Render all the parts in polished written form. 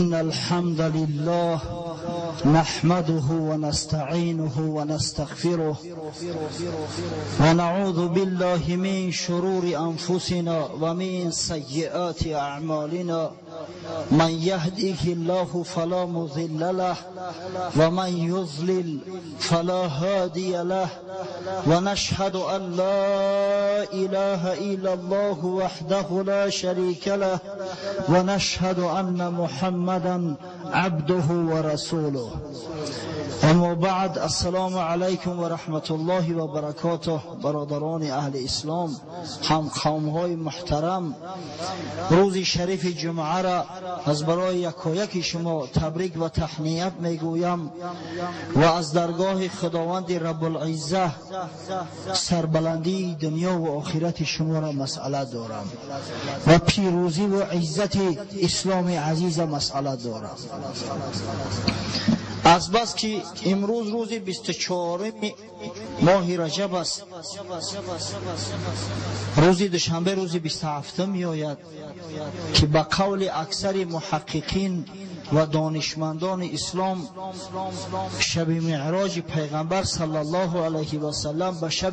إن الحمد لله نحمده ونستعينه ونستغفره ونعوذ بالله من شرور أنفسنا ومن سيئات أعمالنا من يهده الله فلا مضل له ومن يضلل فلا هادي له ونشهد أن لا إله إلا الله وحده لا شريك له ونشهد أن محمدا عبده ورسوله. اما بعد، السلام علیکم و رحمت الله و برکاته. برادران اهل اسلام، هم قوم های محترم، روز شریف جمعه را از برای یکایک شما تبریک و تهنیت میگویم و از درگاه خداوند رب العزه سربلندی دنیا و آخرت شما را مسئله دارم و پیروزی و عزت اسلام عزیز مسئله دارم. از بس که امروز روز 24 ماه رجب است، روز دوشنبه روز 27 می آید که به قول اکثر محققین و دانشمندان اسلام شب معراج پیغمبر صلی الله علیه و سلم به شب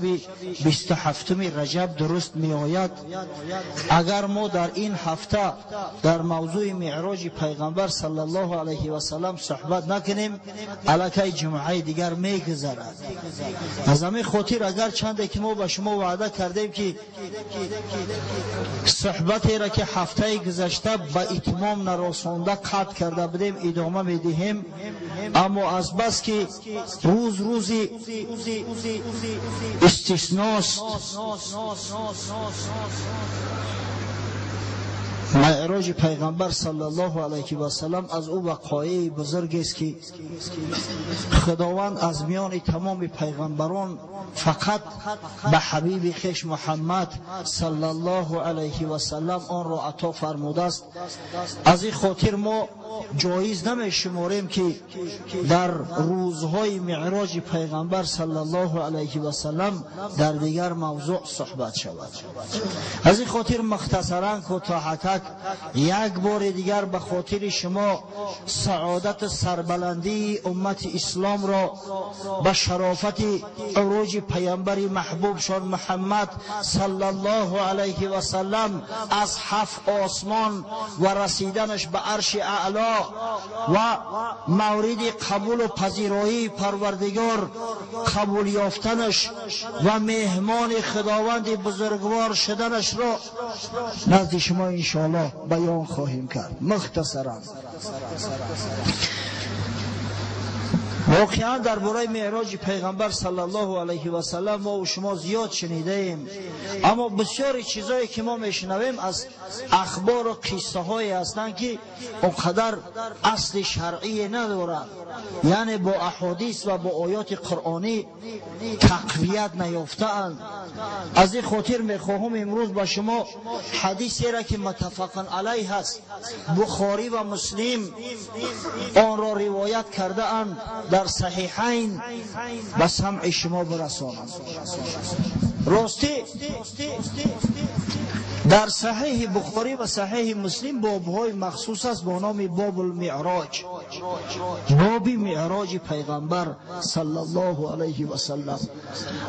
27 رجب درست می آید. اگر ما در این هفته در موضوع معراج پیغمبر صلی الله علیه و سلم صحبت نکنیم، الکی جمعه دیگر میگذرد. از همین خاطر اگر چنده که ما به شما وعده کردیم که صحبتی را که هفته گذشته به اتمام نرسانده قطع کرده بودیم ادامه میدهیم، اما از بس که روز روزی استثناست، معراج پیغمبر صلی الله علیه و سلم از او وقایع بزرگ است که خداوند از میان تمام پیغمبران فقط به حبیب خویش محمد صلی الله علیه و سلم آن را عطا فرموده است. از این خاطر ما جایز نمی شماریم که در روزهای معراج پیغمبر صلی الله علیه و سلم در دیگر موضوع صحبت شود. از این خاطر مختصرا کوتاهک یک بار دیگر به خاطر شما سعادت سربلندی امت اسلام را به شرافت عروج پیامبر محبوبشان محمد صلی الله علیه و سلم از هفت آسمان و رسیدنش به عرش اعلا و مورد قبول و پذیرایی پروردگار قبول یافتنش و مهمان خداوند بزرگوار شدنش را نزد شما انشاءالله بیان خواهیم کرد. مختصرا واقعا درباره معراج پیغمبر صلی الله علیه و سلم ما و شما زیاد شنیده ایم، اما بسیاری چیزایی که ما میشنویم از اخبار و قصه هایی هستند که اونقدر اصل شرعی ندارند، یعنی با احادیث و با آیات قرآنی تقویت نیافته‌اند. از این خاطر میخواهم امروز با شما حدیثی را که متفقا علیه است، بخاری و مسلم آن را روایت کرده اند در صحیحین، به سمع شما برسانم. راستی در صحیح بخاری و صحیح مسلم بابهای مخصوص است با نام باب المعراج، باب معراج پیغمبر صلی الله علیه و سلم.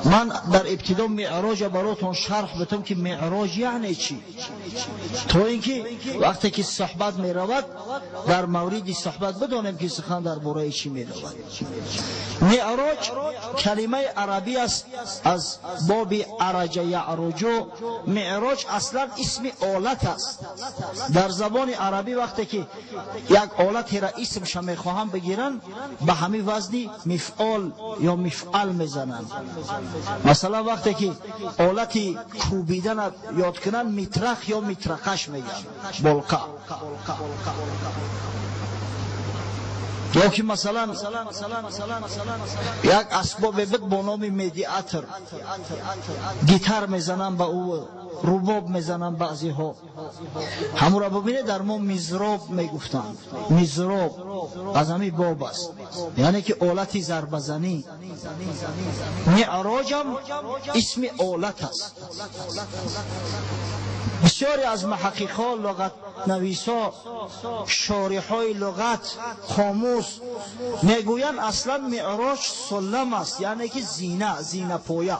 من در ابتدا معراج براتون شرح بدم که معراج یعنی چی، تا اینکه وقتی که صحبت می رود در مورد صحبت بدانیم که سخن درباره چی می رود. معراج کلمه عربی است از باب عرج یعرج. معراج اصلا اسم آلت است. در زبان عربی وقتی که یک آلت را اسمش میخواهم بگیرن به همین وزنی مفعال یا مفعل میزنن. مثلا وقتی که آلت کوبیدن یاد کنن میترخ یا میترقش میگن، بلقه. یا که مثلا یک اسباب بود با نام مدیاتر، گیتار میزنن به او، رباب میزنن بعضی ها، همون را ببینه در ما مزراب میگفتند. مزراب از همین باب است، یعنی که آلت ضربه زنی. معراج هم اسم آلت است. Бисёре аз муҳаққиқҳо, луғатнависо, шориҳои луғат, қомус мегӯянд аслан меъроҷ сулам аст, яъне ки зина, зинапоя,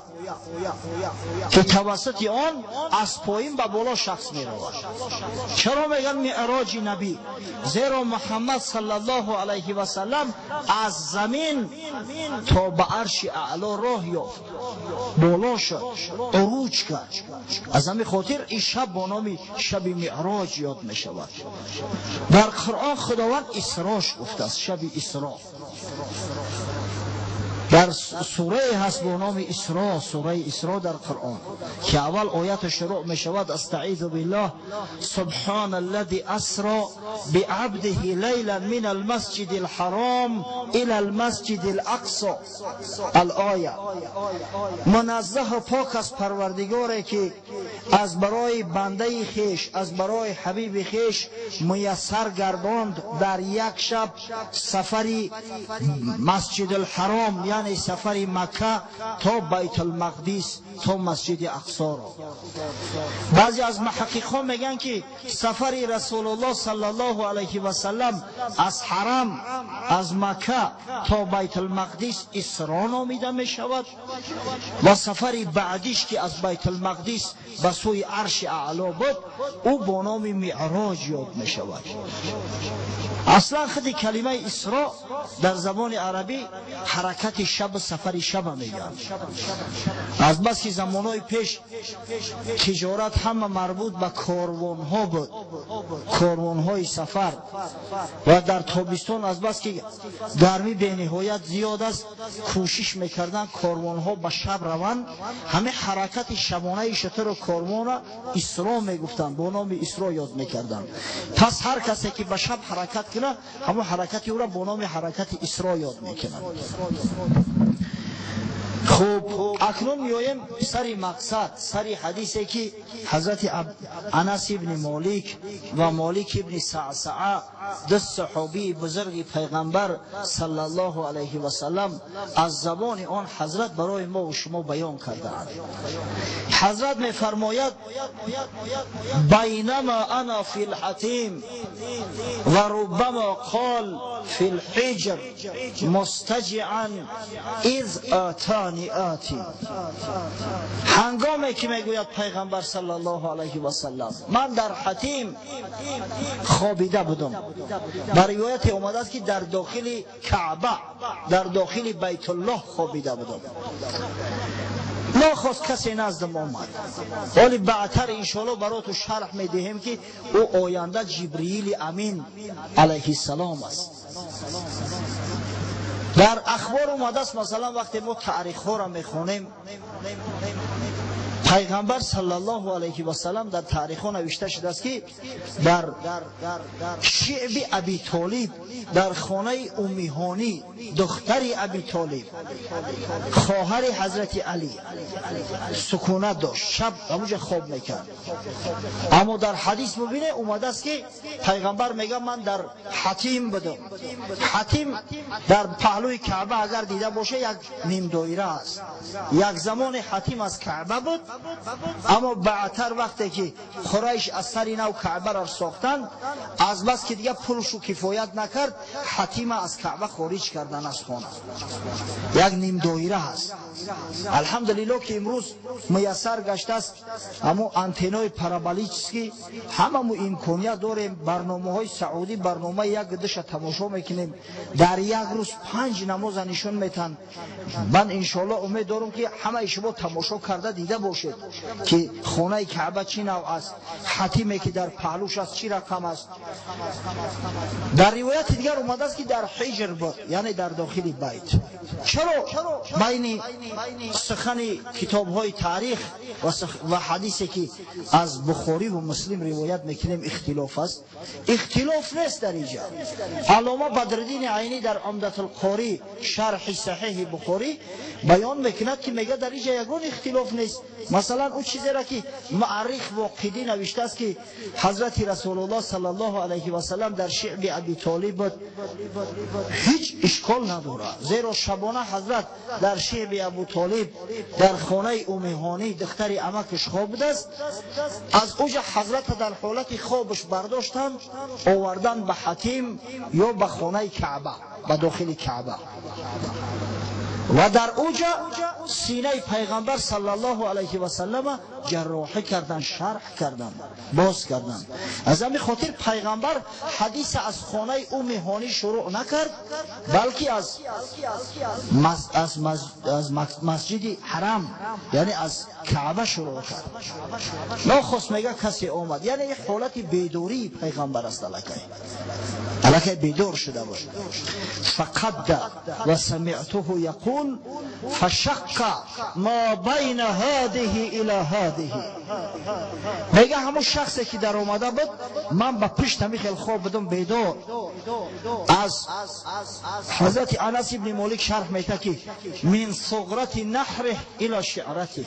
ки тавассути он аз поин ба боло шахс меравад. Чаро мегӯянд меъроҷи набӣ? Зеро Муҳаммад саллаллоҳу алайҳи васаллам аз замин то ба арши аъло роҳ ёфт, боло шуд, уруҷ кард. Аз ҳамин хотир ин шаб бо номи шаби меъроҷ ёд мешавад. Дар Қуръон Худованд Исрош гуфтааст, шаби Исро. Дар сурае ҳаст бо номи Исро, сураи Исро дар Қуръон, ки аввал оят шурӯъ мешавад: астаизу биллаҳ, субҳана аллази асро биабдиҳи лайлан мин алмасҷиди алҳаром ила алмасҷиди алақсо. Алоя. Муназзаҳу пок аст Парвардигоре, ки аз барои бандаи хеш, аз барои ҳабиби хеш муяссар гардонд дар як шаб сафари Масҷид алҳаром, яъне сафари Макка то Байтулмақдис, то Масҷиди Ақсоро. Баъзе аз муҳаққиқҳо мегӯянд, ки сафари Расулуллоҳ саллаллоҳу алайҳи васаллам аз ҳарам, аз Макка то Байтулмақдис Исро номида мешавад ва сафари баъдиш, ки аз Байтулмақдис ба сӯи арши аъло буд, ӯ бо номи Меъроҷ ёд мешавад. Аслан худи калимаи Исро дар забони арабӣ ҳаракати шаб, сафари шаба мегӯянд. Аз баски замонҳои пеш тиҷорат ҳама марбут ба корвонҳо буд, корвонҳои сафар, ва дар тобистон аз баски гармӣ бениҳоят зиёд аст, кӯшиш мекарданд корвонҳо ба шаб раванд. Ҳамин ҳаракати шабонаи шутуру корвонро Исро мегуфтанд, бо номи Исро ёд мекарданд. Пас ҳар касе ки ба шаб ҳаракат кунад, ҳамон ҳаракати ӯро бо номи ҳаракати Исро ёд мекунанд. Хуб, акнун меоем сари мақсад, сари ҳадисе, ки ҳазрати Анас ибни Молик ва Молик ибни Саъсаа, ду саҳобии бузурги Пайғамбар саллаллоҳу алайҳи васаллам, аз забони он ҳазрат барои мо ва шумо баён кардаанд. Ҳазрат мефармояд: байнама ана фи лҳатим ва руббама қол фи лҳиҷр мустаҷиан из атани ати. Ҳангоме ки мегӯяд Пайғамбар саллаллоҳу алайҳи васаллам, ман дар ҳатим хобида будам. Ба ривояте омадааст, ки дар дохили Каъба, дар дохили Байтуллоҳ хобида будам. Нохост касе наздам омад. Ҳоли баъдтар иншоалло бароту шарҳ медиҳем, ки ӯ оянда Ҷибриили Амин алайҳиссалом аст. Дар ахбор омадааст, масалан вақте мо таърихҳоро мехонем, Пайғамбар саллаллоҳу алайҳи васаллам дар таърихҳо навишта шудааст, ки дар шиъби Аби Толиб, дар хонаи Уммиҳонӣ, духтари Аби Толиб, хоҳари ҳазрати Алӣ, сукунат дошт, шаб ҳамуҷа хоб мекард. Аммо дар ҳадис мубине омадааст, ки Пайғамбар мегӯяд: ман дар ҳатим будам. Ҳатим дар паҳлӯи Каъба агар дида боша, як нимдоира аст. Як замоне ҳатим аз Каъба буд, аммо баъдтар вақте ки Қурайш аз сари нав Каъбаро сохтанд, аз бас ки дигар пулшу кифоят накард, ҳатима аз Каъба хориҷ кардан, аз хона. Як нимдоира ҳаст. Алҳамдулилло, ки имрӯз муяссар гаштааст ҳамо антеннои параболический, ҳамамо имконият дорем. Барномаҳои саудӣ, барномаи як душа тамошо мекунем, дар як рӯз 5 намоза нишон метаҳанд. Ман иншоалло умед дорам, ки ҳамаи шумо тамошо карда дида бошед, ки хонаи Каъба чӣ навъ аст, ҳатиме ки дар паҳлӯш аст чӣ рақам аст. Дар ривояти дигар омадааст, ки дар ҳиҷр буд, яъне дар дохили байт. Чаро байни сухани китобҳои таърих ва ҳадисе, ки аз Бухориву Муслим ривоят мекунем, ихтилоф аст? Ихтилоф нест дар инҷа. Аллома Бадриддини Айнӣ дар Умдатулқорӣ, шарҳи Саҳеҳи Бухорӣ, баён мекунад, ки мегӯяд, дар инҷа ягон ихтилоф нест. Масалан он чизеро ки муаррих Воқидӣ навиштааст ки ҳазрати Расулуллоҳ саллаллоҳу алайҳи васаллам дар шиъби Аби Толиб буд, ҳеҷ ишкол надорад, зеро шабона ҳазрат дар шиъби Абу Толиб дар хонаи Уммиҳонӣ духтари амакаш хоб будааст. Аз уҷа ҳазрата дар ҳолати хобаш бардоштанд, овардан ба Ҳатим ё ба хонаи Каъба, ба дохили Каъба, ва дар уҷа синаи пайғамбар саллаллоҳу алайҳи васаллама ҷарроҳӣ кардан, шарҳ кардан, боз кардан. Аз ҳамин хотир пайғамбар ҳадиса аз хонаи Уммиҳонӣ шурӯъ накард, балки аз масҷиди ҳарам, яъне аз Каъба шурӯъ кард. Нохост мега касе омад, яъне ин ҳолати бедории пайғамбар аст, аллакай бедор шуда буд. فقد وسمعته يقول فشق ما بين هذه الى هذه. میگه همون شخصی که در اومده بود، من با پشت همی خیلی خواب بودم بیدار. از حضرت انس ابن مالک شرح میده که من صغرت نحره الى شعرته،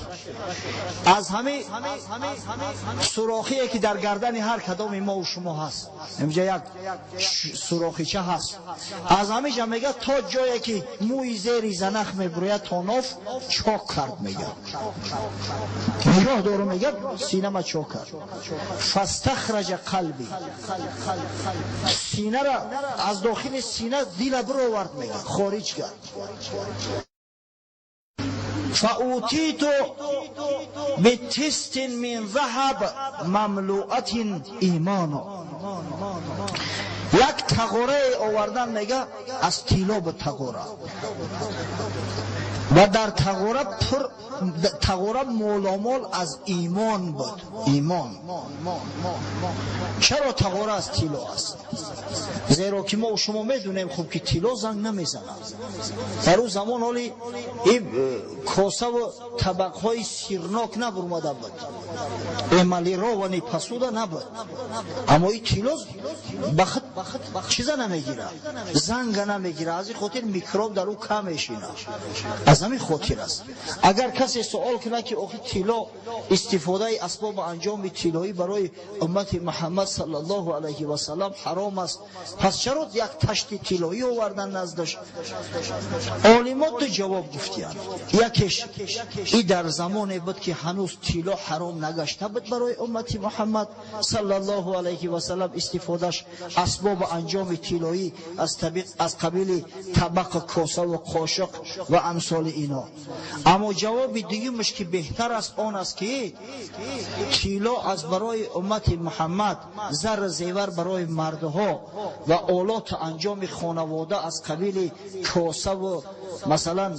از همه سوراخی که در گردن هر کدام ما و شما هست، اینجا یک سوراخیچه هست، از همه جا میگه تا جایی که موی زیر زنخ میبروید تا ناف چاک کرد. میگه نگاه دارو، میگه سینما چاک کرد. فاستخرج قلبی، سینه را از داخل سینه دل برآورد، میگه خارج کرد. فأوتيت بتست من ذهب مملوءة ایمانا. یک تغوره آوردن، میگه از طلا به تغوره، و در تغوره پر تغوره مولامال از ایمان بود. ایمان. چرا تغوره از طلا است؟ زیرا که ما و شما میدونیم خوب که طلا زنگ نمیزند. در اون زمان حالی این کاسه و طبقهای سیرناک نبرمده بود، эмалированный посуда набуд, аммо ин тилло ба худ чиза намегирад, занга намегирад, аз ин хотир микроб дар ӯ кам мешинад. Аз ҳамин хотир аст. Агар касе суол кунад ки охи тилло истифодаи асбоби анҷоми тиллоӣ барои уммати Муҳаммад саллаллоҳу алайҳи васаллам ҳаром аст, пас чаро як ташти тиллоӣ овардан наздаш? Олимот ду ҷавоб гуфтиянд. Якеш и дар замоне буд ки ҳанӯз тилло ҳаром нагашта буд барои уммати Муҳаммад саллаллоҳу алайҳи васаллам истифодаш асбоби анҷоми тиллоӣ аз қабили табақ, коса ва қошиқ ва амсоли ино. Аммо ҷавоби дуюмаш ки беҳтар аст он аст ки тилло аз барои уммати Муҳаммад зар зевар барои мардҳо ва олоти анҷоми хонавода аз қабили коса ва масалан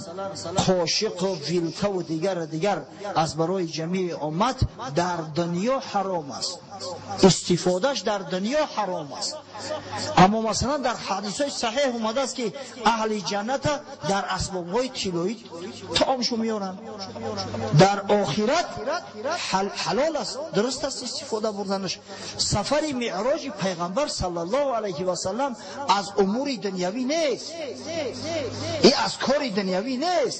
қошиқ ва вилка ва дигар аз барои ҷамии уммат дар дунё ҳаром аст, истифодаш дар дунё ҳаром аст. Аммо масалан дар ҳадисҳои саҳеҳ омадааст ки аҳли ҷанната дар асбобҳои тиллоӣ таомшо меоранд. Дар охират ҳалол аст, дуруст аст истифода бурданаш. Сафари меъроҷи пайғамбар саллаллоҳу алайҳи васаллам аз умури дунявӣ нест, и аз кори дунявӣ нест.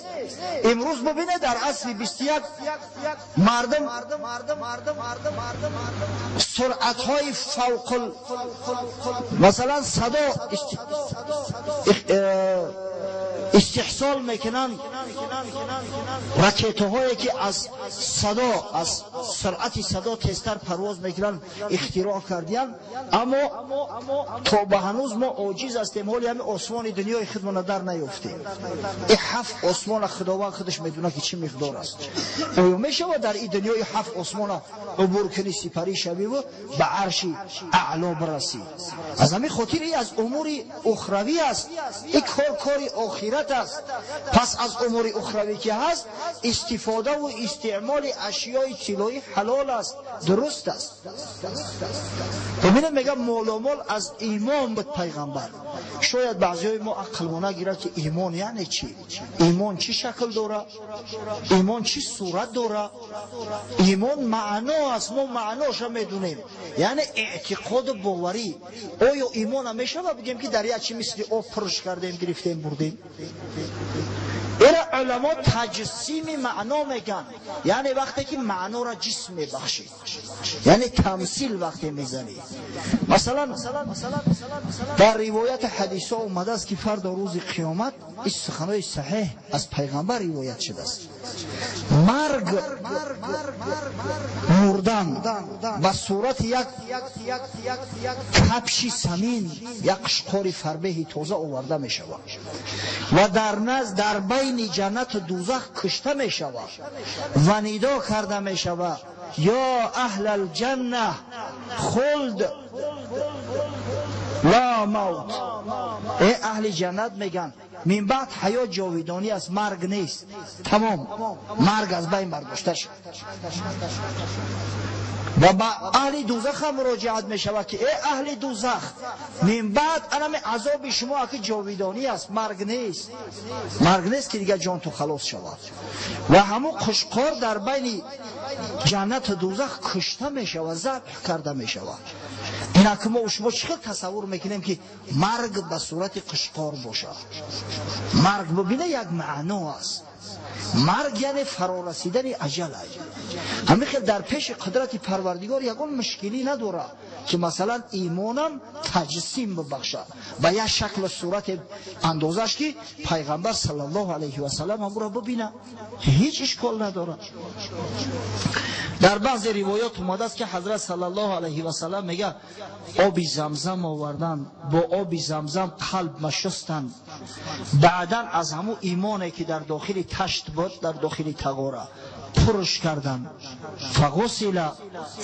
Имрӯз бубинед, дар асри 21 мардум суръатҳои фавқул масалан садо истеҳсол мекунанд, ракетаҳое ки аз садо, аз суръати садо тезтар парвоз мекунанд, ихтироъ кардиянд. Аммо то ба ҳанӯз мо оҷиз ҳастем, ҳоли ҳамин осмони дунёи худмона дар наёфтем. Ин ҳафт осмона худованд худаш медонад ки чӣ миқдор аст. Оё мешавад дар ин дунёи ҳафт осмона убур кунӣ, сипарӣ шавиву ба арши аъло бирасӣ? Аз ҳамин хотир ин аз умури ухравӣ аст, ин кор кори охират аст. Пас аз умури ухравӣ ки ҳаст, истифода ва истеъмоли ашёи тиллоӣ ҳалол аст, дуруст аст. Бибинед, мегӯям моломол аз имон буд пайғамбар. Шояд баъзиҳои мо ақлмо нагирад, ки имон яъне чӣ, имон чӣ шакл дора, имон чӣ сурат дора. Имон маъно аст, мо маъноша медунем, яъне эътиқоду боварӣ. Оё имона мешава бигем, ки дар як чи мисли об пурш кардем, гирифтем, бурдем? Ира уламо таҷсими маъно меган, яъне вақте ки маънора ҷисм мебахшӣ, яъне тамсил вақте мезанӣ. Масалан, дар ривояти ҳадисҳо омадааст, ки фардо рӯзи қиёмат, ин суханои саҳеҳ аз пайғамбар ривоят шудааст, марг, мурдан ба сурати як кабши самин, як қушқори фарбеҳи тоза оварда мешавад ва дар назд, дар байни ҷаннату дузах кушта мешавад ва нидо карда мешавад: ё аҳла алҷанна хулд ла мавт. Э аҳли ҷаннат, меган, мин баъд ҳаёт ҷовидонӣ аст, марг нест, тамом, марг аз байн бардошта шуд. Ва ба аҳли дузах ҳам муроҷиат мешавад, ки э аҳли дузах, мин баъд анами азоби шумо аки ҷовидонӣ аст, марг нест, марг нест, ки дигар ҷон ту халос шавад. Ва ҳамун қушқор дар байни ҷаннату дузах кушта мешавад, забҳ карда мешавад. Инак мо шумо чӣ хел тасаввур мекунем, ки марг ба сурати қушқор бошад? Марг, бибина, як маъно аст. Марг яъне фарорасидани аҷал. Ҳамин хел дар пеши қудрати Парвардигор ягон мушкилӣ надорад, ки масалан имонам таҷсим бибахшад, ба як шаклу сурате андозаш, ки пайғамбар саллаллоҳу алайҳи васаллам ҳамуро бибина, ҳеҷ ишкол надорад. Дар баъзе ривоят омадааст, ки ҳазрат саллаллоҳу алайҳи васаллам мега, оби замзам овардан, бо оби замзам қалб машустанд, баъдан аз ҳамун имоне, ки дар дохили ташт буд, дар дохили тағора, пурш карданд. Фағусила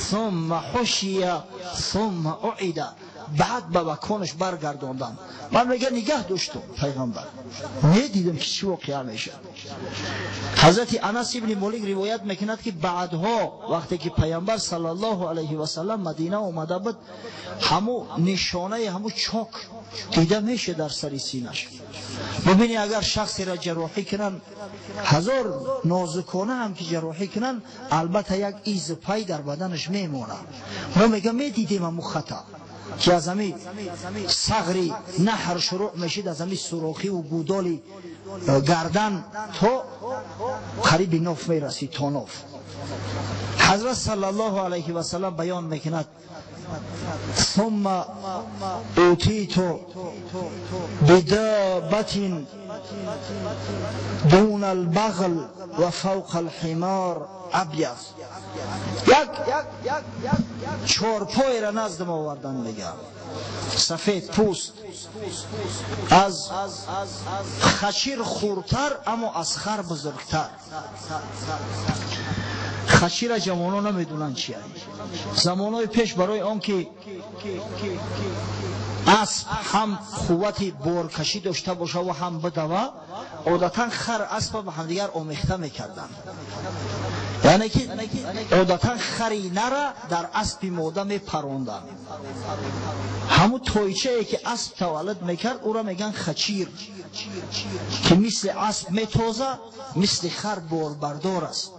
сумма ҳушия сумма уида, баъд ба маконаш баргардонданд. Ман, мега, нигаҳ доштум пайғамбар, медидам, ки чӣ воқеа мешавад. Ҳазрати Анас ибни Молик ривоят мекунад, ки баъдҳо вақте ки пайғамбар саллаллоҳу алайҳи васаллам Мадина омада буд, ҳаму нишонаи ҳаму чок дида мешуд дар сари синаш. Бибини, агар шахсеро ҷарроҳӣ кунанд, ҳазор нозукона ҳам ки ҷарроҳӣ кунанд, албатта як изу пай дар баданаш мемонад. Мо, мега, медидем ҳаму хата, ки аз ҳами сағри наҳр шурӯъ мешид, аз ҳами сурохиву гудоли гардан то қариби ноф мерасид, то ноф. Ҳазрат саллаллоҳу алайҳи васаллам баён мекунад: ثم أوتيت بدابة دون البغل وفوق الحمار أبيض. یک چهارپای را نزد ما آوردن، میگم، سفید پوست، از خچیر خورتر اما از خر بزرگتر. خچیر جوانان نمیدونن چیه. زمانهای پیش برای آن که اسب هم قوت بارکشی داشته باشه و هم بدوه، عادتا خر اسب به همدیگر آمیخته میکردن، یعنی که عادتا خری نره در اسب ماده میپروندن. همون تویچه ای که اسب تولد میکرد، او را میگن خچیر، که مثل اسب میتوزه، مثل خر باربردار است.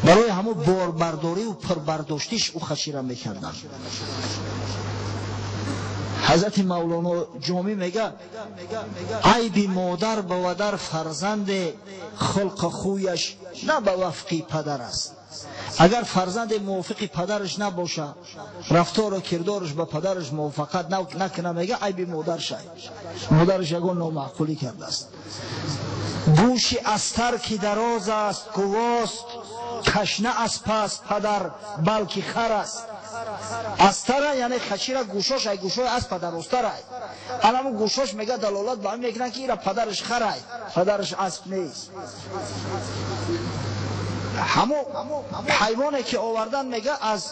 برای همون باربرداری و پربرداشتیش او خچیره میکردن. حضرت مولانا جامی میگه: عیب مادر به در فرزند، خلق خویش نه به وفقی پدر است. اگر فرزند موافق پدرش نباشه، رفتار و کردارش به پدرش موافقت نکنه، میگه عیب مادر شای، مادرش یگان نامعقولی کرده است. گوش استر که دراز است گواست، کش نه اسب است پدر بلکه خر است. استره، یعنی خچیره، گوشاش ای گوشای اسب درازتر ای. الان گوشاش، میگه، دلالت به این میکنن که ایرا پدرش خر ای، پدرش اسب نیست. همو حیوانی که آوردن، میگه، از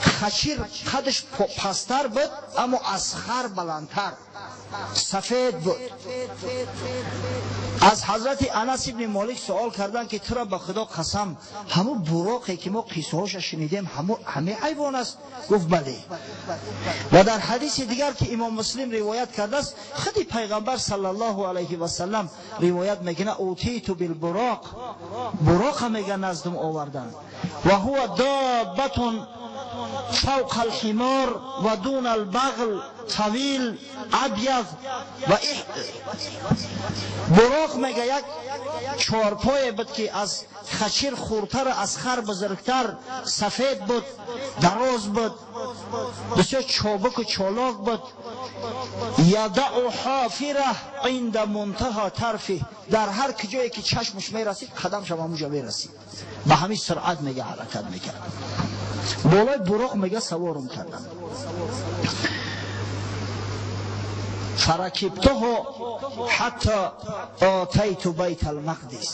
خچیر قدش پستر بود اما از خر بلندتر. сафед буд. Аз ҳазрати Анас ибни Молик суол карданд, ки тура ба Худо қасам, ҳамун буроқе ки мо қиссаҳоша шунидем, ҳаме ҳайвон аст? Гуфт бале. Ва дар ҳадиси дигар, ки имом Муслим ривоят кардааст, худи пайғамбар саллаллоҳу алайҳи васаллам ривоят мекунад: утиту билбуроқ, буроқа мега наздум оварданд, ва ҳува доббатун фавқа алҳимор ва дуна албағл тавил абяз. Ва буроқ мега як чорпое буд, ки аз хачир хурдтар, аз хар бузургтар, сафед буд, дароз буд, бисёр чобуку чолок буд. Ядау ҳофира инда мунтаҳа тарфи, дар ҳар куҷое ки чашмаш мерасид, қадамшам ҳамуҷо мерасид, ба ҳамин суръат мега ҳаракат мекард. Болои буроқ мега саворум кардам. Фаракибтуҳу ҳатто отайту байт алмақдис,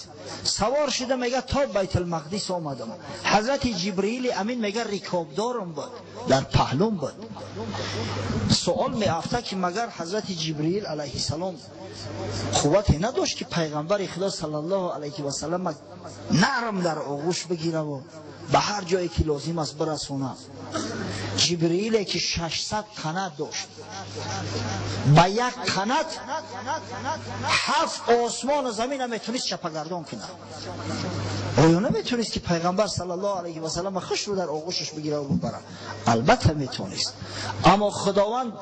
савор шуда мега то Байт алмақдис омадам. Ҳазрати Ҷибриили Амин мега рикобдорум буд, дар паҳлум буд. Суол меафта, ки магар ҳазрати Ҷибриил алайҳиссалом қуввате надошт, ки пайғамбари Худо саллаллоҳу алайҳи васаллам нарм дар оғӯш бигираву ба ҳар ҷое ки лозим аст бирасонад? Ҷибрииле ки 600 қанат дошт, ба як қанат ҳафт осмону замина метонист чапагардон кунад, оё наметонист, ки пайғамбар саллаллоҳу алайҳи васаллам хушро дар оғӯшаш бигира ва бибарад? Албатта метонист, аммо Худованд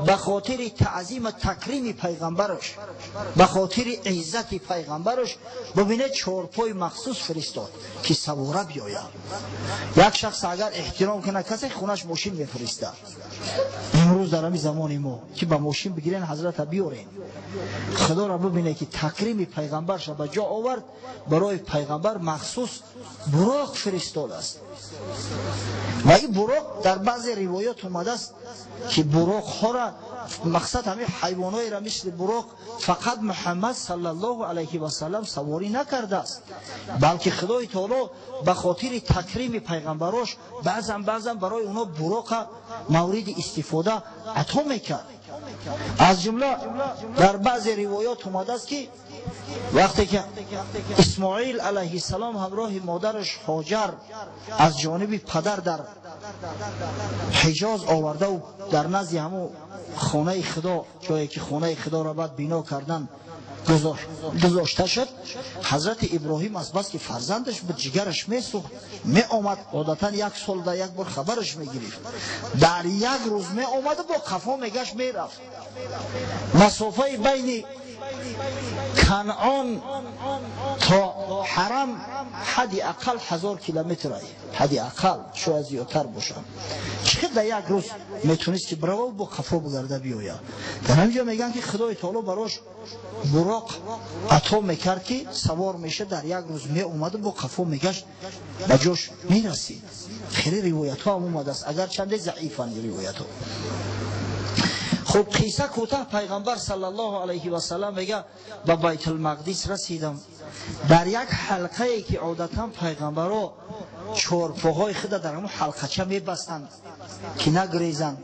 ба хотири таъзиму такрими пайғамбараш, ба хотири иззати пайғамбараш, бубинед, чорпои махсус фиристод, ки савора биёяд. Як шахс агар эҳтиром кунад, касе хунаш мошин мефиристад. Имрӯз дар ҳамин замони мо, ки ба мошин бигирен ҳазрата биёрен. Худоро бубинед, ки такрими пайғамбарша ба ҷо овард, барои пайғамбар махсус буроқ фиристодааст. Ва ин буроқ дар баъзе ривоят омадааст, ки буроқҳоро, мақсад ҳамин ҳайвонҳоеро мисли буроқ, фақат Муҳаммад саллаллоҳу алайҳи васаллам саворӣ накардааст, балки Худои Таоло ба хотири такрими пайғамбарош баъзан баъзан барои онҳо буроқа мавриди истифода ато мекард. Аз ҷумла дар баъзе ривоят омадааст, ки вақте ки Исмоил алайҳиссалом ҳамроҳи модараш Ҳоҷар аз ҷониби падар дар Ҳиҷоз овардаву дар назди ҳамун хонаи Худо, ҷое ки хонаи Худоро баъд бино кардан, гузошта шуд, ҳазрати Иброҳим аз бас ки фарзандаш буд, ҷигараш месӯхт, меомад, одатан як сол дар як бор хабараш мегирифт, дар як рӯз меомаду бо қафо мегашт, мерафт. Масофаи байни Канъон то Ҳарам ҳадди ақал 1000 километр, ҳадди ақал, шояд зиёдтар бошад. Чӣ хел дар як рӯз метонист, ки бираву бо қафо бигарда биёяд? Дар ҳамин ҷо мегӯянд, ки Худои Таоло барош буроқ ато мекард, ки савор мешад, дар як рӯз меомаду бо қафо мегашт, ба ҷош мерасид. Хеле ривоятҳо ҳам омадааст, агарчанде заифанд ривоятҳо. Хуб, қисса кӯтаҳ, пайғамбар саллаллоҳу алайҳи васаллам мега ба Байтулмақдис расидам, дар як ҳалқае, ки одатан пайғамбаро чорпоҳои худа дар ҳамун ҳалқача мебастанд, ки нагрезанд,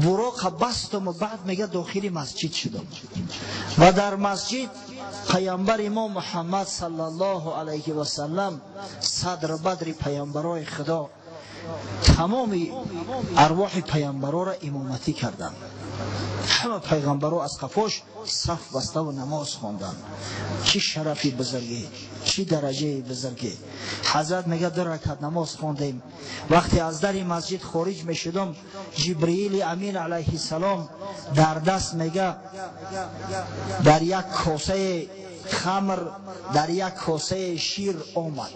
буроқа бастуму баъд мега дохили масҷид шудам. Ва дар масҷид пайғамбари мо Муҳаммад саллаллоҳу алайҳи васаллам, садр бадри пайғамбарои Худо, тамоми арвоҳи пайғамбароро имоматӣ карданд. Ҳама пайғамбаро аз қафош саф баставу намоз хонданд. Чӣ шарафи бузургӣ, чӣ дараҷаи бузургӣ! Ҳазрат мега ду ракат намоз хондем. Вақте аз дари масҷид хориҷ мешудам, Ҷибриили Амин алайҳиссалом дар даст мега дар як косаи хамр, дар як косаи шир омад.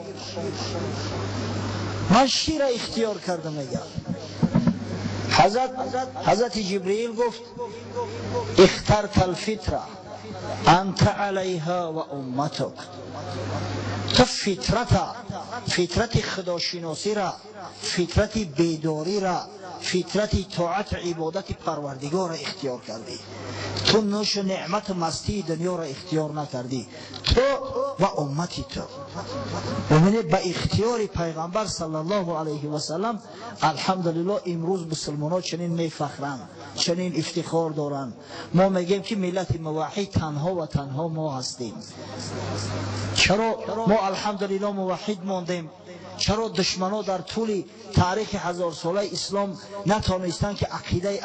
Ман шира ихтиёр кардам. Мега ҳазрати Ҷибриил гуфт: ихтарта алфитра анта алайҳа ва умматук, ту фитрата, фитрати худошиносира, фитрати бедорира, фитрати тоат ибодати Парвардигорро ихтиёр кардӣ. Ту нӯшу неъмату мастии дунёро ихтиёр накардӣ. Ту ва уммати ту. Бубинед, ба ихтиёри пайғамбар саллаллоҳу алайҳи васаллам алҳамдулиллоҳ имрӯз мусулмонҳо чунин мефахранд, чунин ифтихор доранд. Мо мегӯем ки миллати муваҳҳид танҳо ва танҳо мо ҳастем. Чаро мо алҳамдулиллоҳ муваҳҳид мондем? Чаро душманҳо дар тӯли таърихи ҳазорсолаи ислом натонистанд ки ақидаи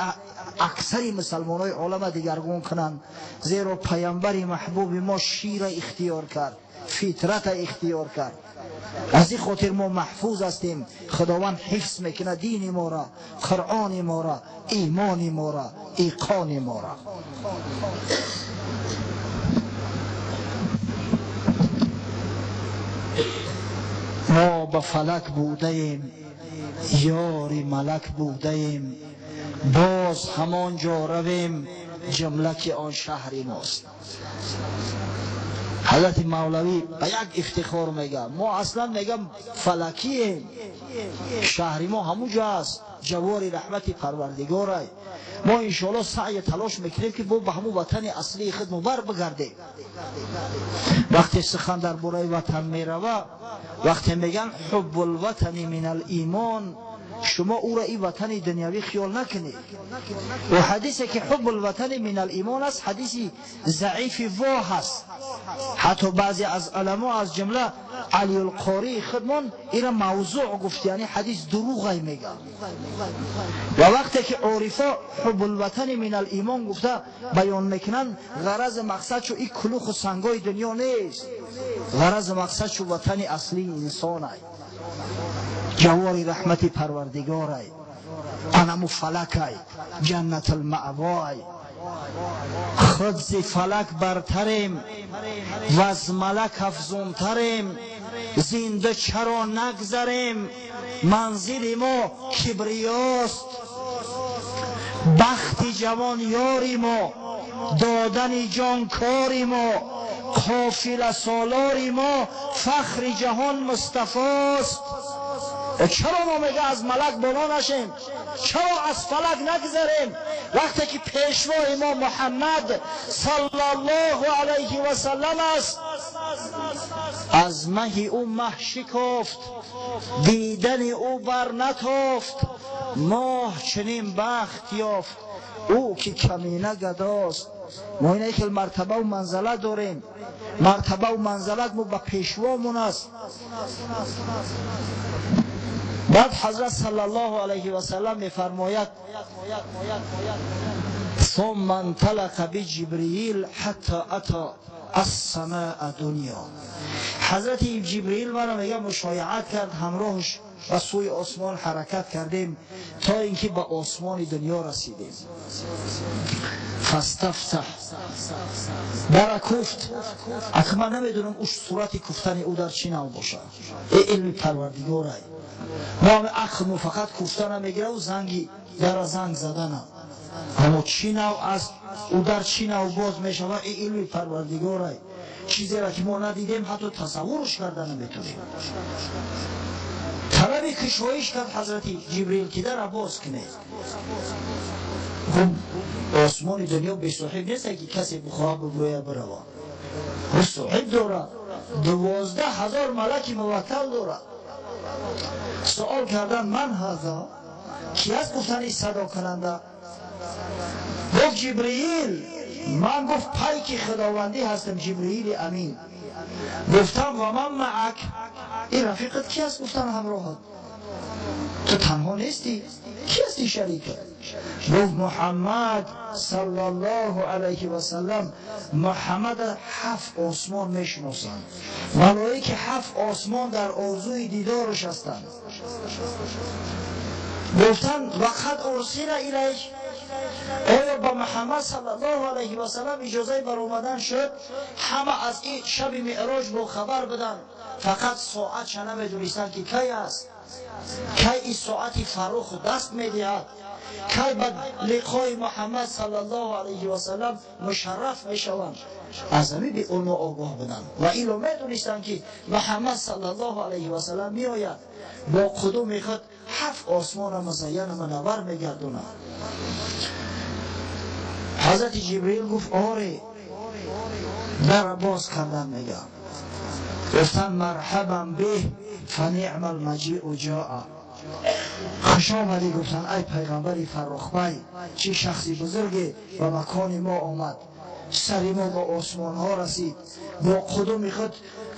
аксари мусалмонҳои олама дигаргун кунанд? Зеро паямбари маҳбуби мо шира ихтиёр кард, фитрата ихтиёр кард. Аз ин хотир мо маҳфуз ҳастем. Худованд ҳифз мекунад дини моро, Қуръони моро, имони моро, иқони моро. Мо ба фалак будаем, ёри малак будаем, боз ҳамон ҷо равем, ҷумла ки он шаҳри мост. Ҳазрати Мавлавӣ ба як ифтихор мегӯяд, мо аслан мегӯям фалакием, шаҳри мо ҳамун ҷо аст, ҷавори раҳмати Парвардигорай. Мо иншоаллоҳ саъю талош мекунем ки бо ба ҳамун ватани аслии худ мубар бигардем. Вақте сухан дар бораи ватан мерава, вақте мегӯянд ҳуббулватани минал имон, шумо ӯро ин ватани дунявӣ хиёл накунед. Ва ҳадисе ки ҳуббулватани минал имон аст, ҳадиси заифи воҳ аст. Ҳатто баъзе аз уламо аз ҷумла Алиулқории худмон инро мавзӯъ гуфт, яъне ҳадис дурӯғай мегӯяд. Ва вақте ки орифо ҳуббулватани минал имон гуфта баён мекунанд, ғаразу мақсад чу ин кулуху сангои дунё нест, ғаразу мақсад чу ватани аслии инсонай, ҷавори раҳмати Парвардигорай, анаму фалакай, ҷаннатулмаъвой. Худ зи фалак бартарем, ваз малак афзунтарем, зинда чаро нагзарем, манзили мо кибриёст. Бахти ҷавон ёри мо, додани ҷон кори мо, қофила солори мо, фахри ҷаҳон Мустафост. Чаро мо мега аз малак боло нашем? Чаро аз фалак нагзарем? Вақте ки пешвои мо Муҳаммад саллаллоҳу алайҳи васаллам аст, аз маҳи ӯ маҳ шикофт, дидани ӯ бар натофт, моҳ чунин бахт ёфт, ӯ ки камина гадост. Мо ина хел мартабаву манзалат дорем. Мартабаву манзалат мо ба пешвомон аст. Баъд ҳазрат саллаллоҳу алайҳи васаллам мефармояд: ثم انطلق بجبريل حتى أتى السماء دنیا. حضرت جبرئیل مرا میگه مشایعت کرد، همراهش به سوی آسمان حرکت کردیم تا اینکه به آسمان دنیا رسیدیم. فاستفتح، در کوفت. اخ من نمیدونم او صورت کوفتن او در چی نوع باشه، ای علم پروردگاره. ما هم عقل مو فقط کوفتن میگیره و زنگی در زنگ زدن، اما چی نوع است او در چی نوع باز میشود، ای علم پروردگاره. چیزی را که ما ندیدیم حتی تصورش کرده نمیتونیم. طلب کشوایش کرد حضرت جبریل که در باز کنه. آسمان دنیا بی صاحب نیست که کسی بخواه ببروید برود، او صاحب دارد، 12,000 ملک موکل دارد. سوال کردن من هذا، کی است گفتن این صدا کننده؟ گفت جبرئیل. من گفت پیک خداوندی هستم، جبرئیل امین. گفتم و من معک، این رفیقت کی است؟ گفتن همراهت، تو تنها نیستی، کی هستی شریکت؟ گفت محمد صلی الله علیه و سلم. محمد 7 آسمان میشناسند، ملائک 7 آسمان در آرزوی دیدارش هستند. گفتن وقد ارسل الیک، آیا با محمد صلی الله علیه و سلم اجازه برآمدن شد؟ همه از این شب معراج با خبر بدن، فقط ساعت چه نمیدونستند که کی است. Кай ин соати фаррух даст медиҳад? Кай ба лиқои Муҳаммад саллаллоҳу алайҳи васаллам мушарраф мешаванд? Аз ҳамин би онҳо огоҳ буданд ва инро медонистанд, ки Муҳаммад саллаллоҳу алайҳи васаллам меояд, бо қудуми худ ҳафт осмонро музайяну мунаввар мегардонад. Ҳазрати Ҷибриил гуфт: оре. Дар боз кардан, мега, гуфтанд: марҳабан биҳ фаниъма алмаҷиу ҷоа. Хуш омадӣ, гуфтанд, ай пайғамбари фаррухпай, чӣ шахси бузурге ба макони мо омад, сари мо ба осмонҳо расид, бо қудуми худ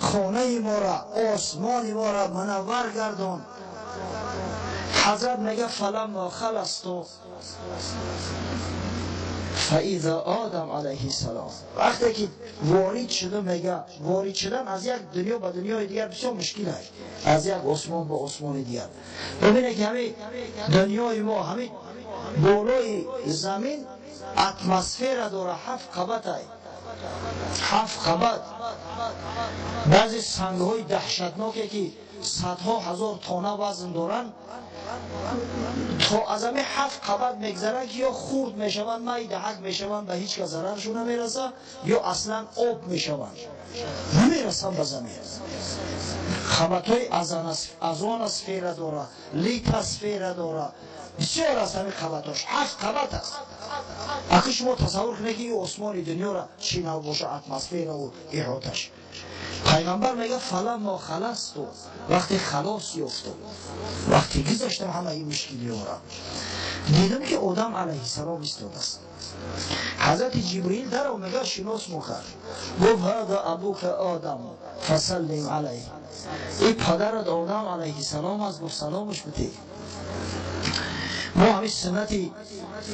хонаи моро, осмони моро мунаввар гардон. Ҳазрат мега: фаламма халасту фаиза Одам алайҳиссалом. Вақте ки ворид шудам, мега, ворид шудан аз як дунё ба дунёи дигар бисёр мушкил аст, аз як осмон ба осмони дигар. Бибинед, ки ҳамин дунёи мо, ҳамин болои замин атмосфера дора, ҳафт қабатай, ҳафт қабат. Баъзе сангҳои даҳшатноке, ки садҳо ҳазор тона вазн доранд, то аз ҳамин ҳафт қабат мегзаранд, ки ё хурд мешаванд, майдаҳак мешаванд, ба ҳеҷ кас зараршон намерасад, ё аслан об мешаванд, намерасанд ба замин. Қабатҳои озоносфера дора, литосфера дора, бисёр аст ҳамин қабатҳош, ҳафт қабат аст. Аки шумо тасаввур кунед, ки ин осмони дунёра чӣ нав боша, атмосфераву иҳоташ. Пайғамбар мега: фаламмо халасту, вақте халос ёфтум, вақте гузаштам ҳамаи мушкилиёра, дидам, ки Одам алайҳиссалом истодааст. Ҳазрати Ҷибриил даро, мега, шинос мукард, гуфт: ҳада абука Одам фасаллим алайҳ. Ин падарат Одам алайҳиссалом аст, гуфт, саломаш бидеҳ. Мо ҳамин суннати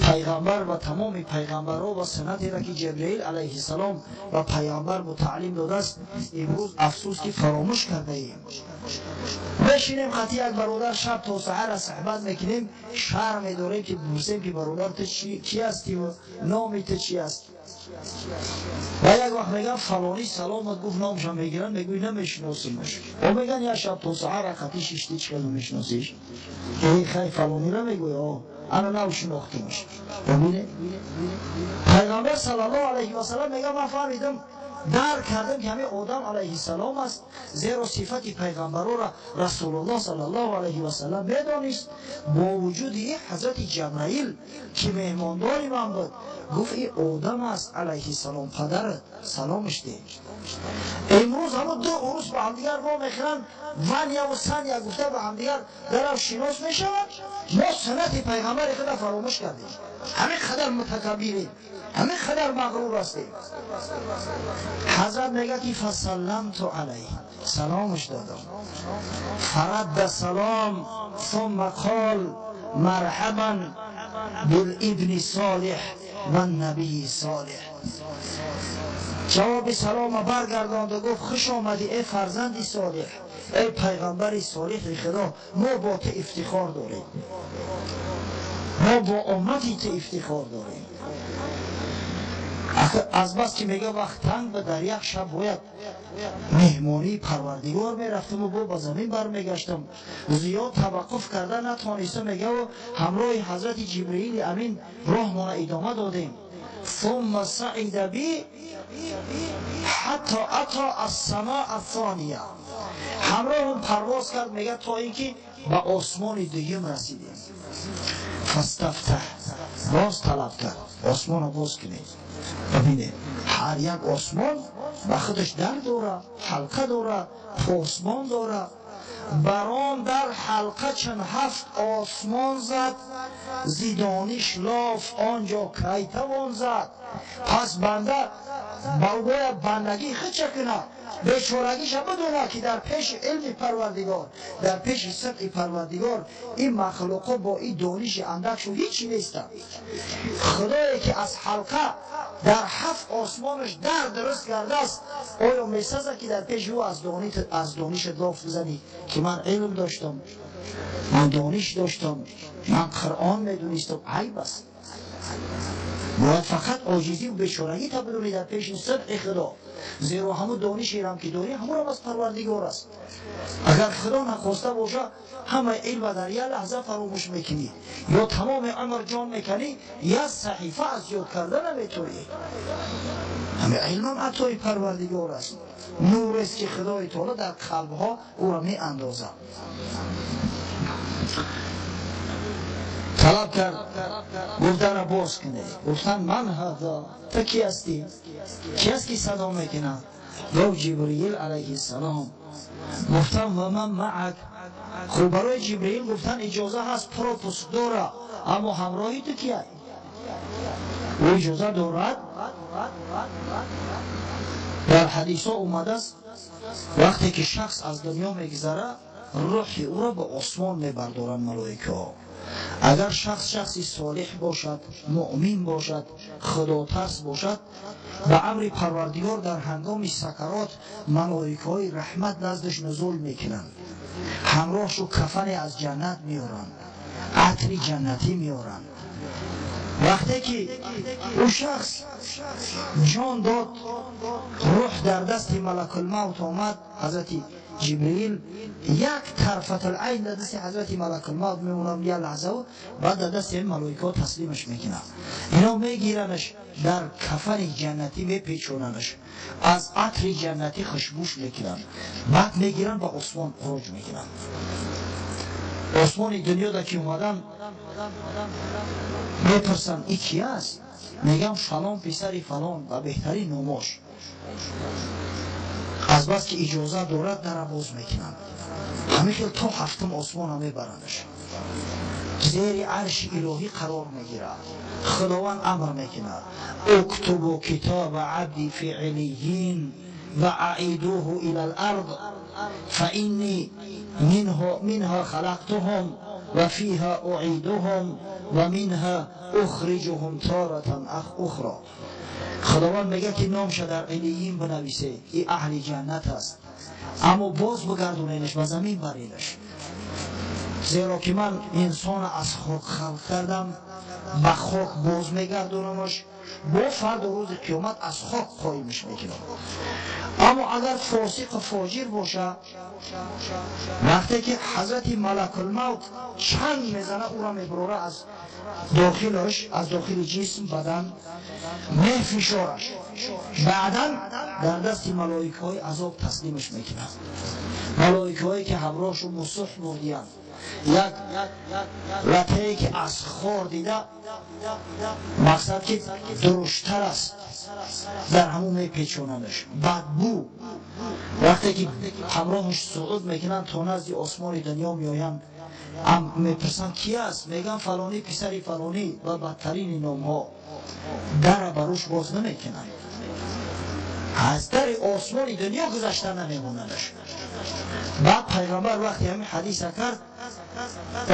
пайғамбар ва тамоми пайғамбарҳо ва суннатеро, ки Ҷабраил алайҳиссалом ба пайғамбар мутаълим додааст, имрӯз афсӯс, ки фаромӯш кардаем. Мешинем қати як бародар, шаб то саҳара суҳбат мекунем, шарм медорем, ки бипурсем, ки бародар, ту ки ҳастӣ, номи ту чи аст? Ва як вақт мегӯян: фалонӣ саломат гуфт, номашам мегиранд, мегӯй: намешиносимаш. О, мегӯян, як шаб то саҳара қати шишти, чӣ хел намешиносиш? Эй хай, фалониро мегӯй, о, ана нав шинохтимаш. Бибинед, пайғамбар саллаллоҳу алайҳи васаллам мега: ман фаҳмидам, дарк кардам, ки ҳамин Одам алайҳиссалом аст, зеро сифати пайғамбарора Расулуллоҳ саллаллоҳу алайҳи васаллам медонист. Бо вуҷуди ин, ҳазрати Ҷабраил, ки меҳмондори ман буд, гуфт: ин Одам аст алайҳиссалом, падарат, саломаш деҳ. Имрӯз ҳамон ду урус ба ҳамдигар во мехӯранд, Ваняву Саня гуфта, ба ҳамдигар дарав шинос мешавад. Мо суннати пайғамбари худа фаромӯш кардем, ҳамин қадар мутакаббирем, ҳамин қадар мағрур ҳастем. Ҳазрат мега, ки фасалламту алайҳ, саломаш додам. Фарадда салом сумма қол: марҳабан билибни солиҳ ваннабии солиҳ. Ҷавоби салома баргардонду гуфт: хуш омадӣ, эй фарзанди солиҳ, эй пайғамбари солиҳи Худо, мо бо ту ифтихор дорем, мо бо уммати ту ифтихор дорем. Азбаски, мега, вақт танг ба, дар як шаб бояд меҳмонии Парвардигор мерафтаму бо ба замин бармегаштам, зиёд таваққуф карда натонистам, мегаву ҳамроҳи ҳазрати Ҷибриили Амин роҳмона идома додем. Сумма саида би ҳатто ато ассама ассония. Ҳамроҳам парвоз кард, мега, то ин ки ба осмони дуюм расидем. Фастафтаҳ, боз талаб кард: осмонро боз кунед. Бибинед, ҳар як осмон ба худаш дар дора, ҳалқа дора, посбон дора. Бар он дар ҳалқа чун ҳафт осмон зад, зи дониш лоф он ҷо кай тавон зад? Пас банда бояд бандагии худ кунад, бечорагиша бидонад, ки дар пеши илми Парвардигор, дар пеши сирқи Парвардигор ин махлуқо бо ин дониши андакшу ҳичи нестанд. Худое, ки аз ҳалқа дар ҳафт осмонаш дар дуруст кардааст, оё месазад, ки дар пеши ӯ аз донишат лоф бизанӣ, ки ман илм доштам, ман дониш доштам, ман Қуръон медонистам? Айб аст. Бояд фақат оҷизӣ ва бечорагӣ та бидонӣ дар пеши субҳи Худо, зеро ҳамун донишерам ки дорӣ ҳамонам аз Парвардигор аст. Агар Худо нахоста боша, ҳамаи илма дар як лаҳза фаромӯш мекунӣ ё тамоми умр ҷон мекунӣ, як саҳифа аз ёд карда наметавонӣ. Ҳамин илмам атои Парвардигор аст, нурест ки Худои таоло дар қалбҳо ӯро меандозад. Талаб кард, гуфт дара боз кунед. Гуфтанд ман ҳаза, ту кӣ ҳастӣ? Кӣ аст ки садо мекунад? Гуфт Ҷибриил алайҳиссалом. Гуфтам ва ман маак. Хуб, барои Ҷибриил гуфтан иҷоза ҳаст, пропуск дора, аммо ҳамроҳи ту кӣ аст? Ӯ иҷоза дорад. Дар ҳадисҳо омадааст, вақте ки шахс аз дунё мегузара, рӯҳи ӯро ба осмон мебардоранд малоикаҳо. Агар шахс шахси солиҳ бошад, муъмин бошад, худотарс бошад, ба амри Парвардигор дар ҳангоми сакарот малоикаҳои раҳмат наздаш нузул мекунанд, ҳамроҳшу кафане аз ҷаннат меоранд, атри ҷаннатӣ меоранд. Вақте ки ӯ шахс ҷон дод, рӯҳ дар дасти малакулмавт омад, ҳазрати Ҷибриил як тарфатулайн дар дасти ҳазрати малакулмавт мемонад як лаҳза, баъд дар дасти ҳамин малоикаҳо таслимаш мекунанд. Ино мегиранаш, дар кафани ҷаннатӣ мепечонанаш, аз атри ҷаннатӣ хушбӯш мекунанд, баъд мегиранд ба осмон хуруҷ мекунанд. Осмони дунёда ки омадан мепурсанд и ки аст? Мегӯям фалон писари фалон ва беҳтарин номош. Аз бас ки иҷоза дорад дара боз мекунанд. Ҳамин хел то ҳафтум осмона мебарандаш. Зери арши илоҳӣ қарор мегирад. Худованд амр мекунад: уктубу китоба абди фи илийин ва аидуҳу ила л-ард фа инни минҳа халақтуҳум ва фиҳа уидуҳум ва минҳа ухриҷуҳум торатан ухро. Худованд мегӯяд ки номша дар илийин бинависе, и аҳли ҷаннат аст, аммо боз бигардоненаш, ба замин баренаш, зеро ки ман инсона аз хок халқ кардам, ба хок боз мегардонамаш, бо фарду рӯзи қиёмат аз хок қоимаш мекунам. Аммо агар фосиқу фоҷир боша, вақте ки ҳазрати малакулмавт чанг мезана, ӯро мебурора аз дохилаш, аз дохили ҷисм, бадан мефишораш, баъдан дар дасти малоикаҳои азоб таслимаш мекунад. Малоикаҳое ки ҳамроҳшу мусуҳ бурдиянд, як латае ки аз хор дида, мақсад ки дуруштар аст, дар ҳамун мепечонандаш, бадбӯ. Вақте ки ҳамроҳаш суъуд мекунанд, то назди осмони дунё меоянд, мепурсанд ки аст? Мегӯянд фалонӣ писари фалонӣ ва бадтарини номҳо. Дара барӯш боз намекунанд, аз дари осмони дунё гузашта намемонандаш. Баъд пайғамбар вақте ҳамин ҳадиса кард,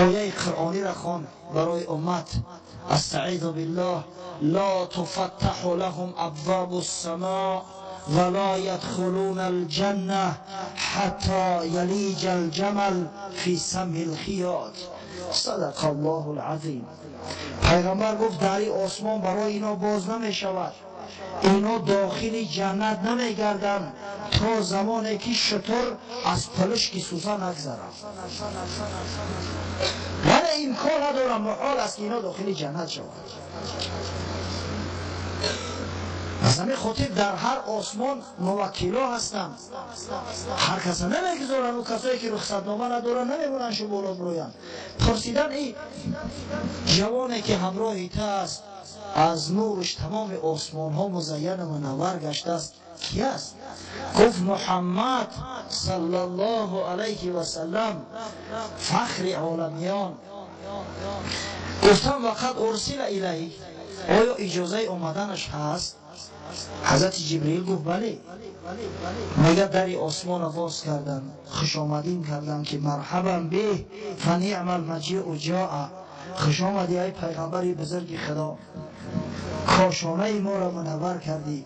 ояи қуръониро хонд барои уммат: астаизу биллоҳ ла туфаттаҳу лаҳум абвобу ссамо ва ла ядхулуна алҷанна ҳатто ялиҷа алҷамал фи самми лхиёт. Садақа аллоҳу лазим. Пайғамбар гуфт дари осмон барои ино боз намешавад, ино дохили ҷаннат намегарданд то замоне ки шутур аз пилишки сӯза нагзарад. Яъне имкон надорам, муҳол аст ки ино дохили ҷаннат шаванд. Аз ҳамин хотир дар ҳар осмон муваккило ҳастанд, ҳар каса намегузоранд. Ӯ касое ки рухсатнома надоранд намемонанд шу боло бироянд. Пурсидан и ҷавоне ки ҳамроҳи та аст, аз нураш тамоми осмонҳо музайяну мунаввар гаштааст, ки аст? Гуфт Муҳаммад саллаллоҳу алайҳи васаллам, фахри оламиён. Гуфтам вақад урсила илайк, оё иҷозаи омаданаш ҳаст? Ҳазрати Ҷибриил гуфт бале. Мегӯяд дари осмонро боз карданд, хушомадин карданд ки марҳабан биҳ фа ниъма алмаҷиу ҷоа. Хуш омадӣ ай пайғамбари бузурги Худо, кошонаи моро мунаввар кардӣ.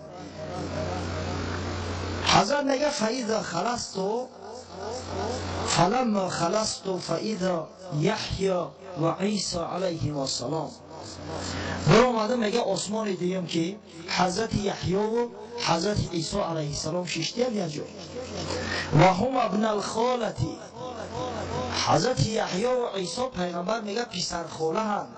Ҳазрат мегӯяд фаиза халасту фаламма халасту фаиза Яҳё ва Исо алайҳим ассалом. Баромада мега осмони дуюм ки ҳазрати Яҳёву ҳазрати Исо алайҳиссалом шиштиянд як ҷой. Ва ҳум абналхолати. Ҳазрати Яҳёву Исо пайғамбар мега писархолаҳанд.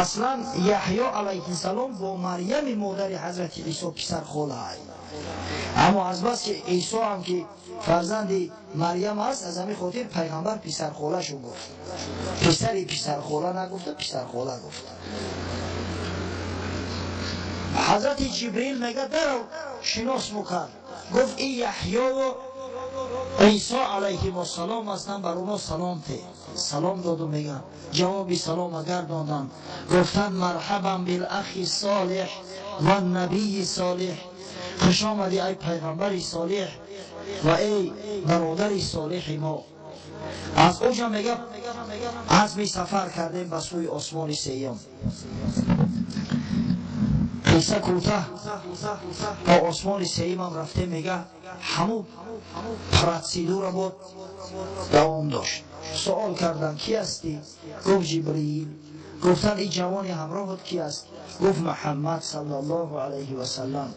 Аслан Яҳё алайҳиссалом бо Марьями модари ҳазрати Исо писархолаай. Аммо аз бас ки Исо ҳам ки фарзанди Марьям аст, аз ҳамин хотир пайғамбар писархолашу гуфт. Писари писархола нагуфта, писархола гуфт. Ҳазрати Ҷибрил мега дарав шинос мукард. Гуфт ин Яҳёву Исо алайҳимуссалом ҳастанд, бар оно салом те. Салом доду мега. Ҷавоби салома гардонданд. Гуфтанд марҳабан билахи солиҳ ва набийи солиҳ. Хуш омадӣ ай пайғамбари солиҳ ва эй бародари солиҳи мо. Аз оҷа мега азми сафар кардем ба сӯи осмони сеюм. Қисса кӯтаҳ, ба осмони сеюмам рафтем, мега ҳамун процедура буд давом дошт. Суол карданд ки ҳастӣ? Гуфт Ҷибриил. Гуфтанд ин ҷавони ҳамроҳат ки аст? Гуфт Муҳаммад саллаллоҳу алайҳи васаллам.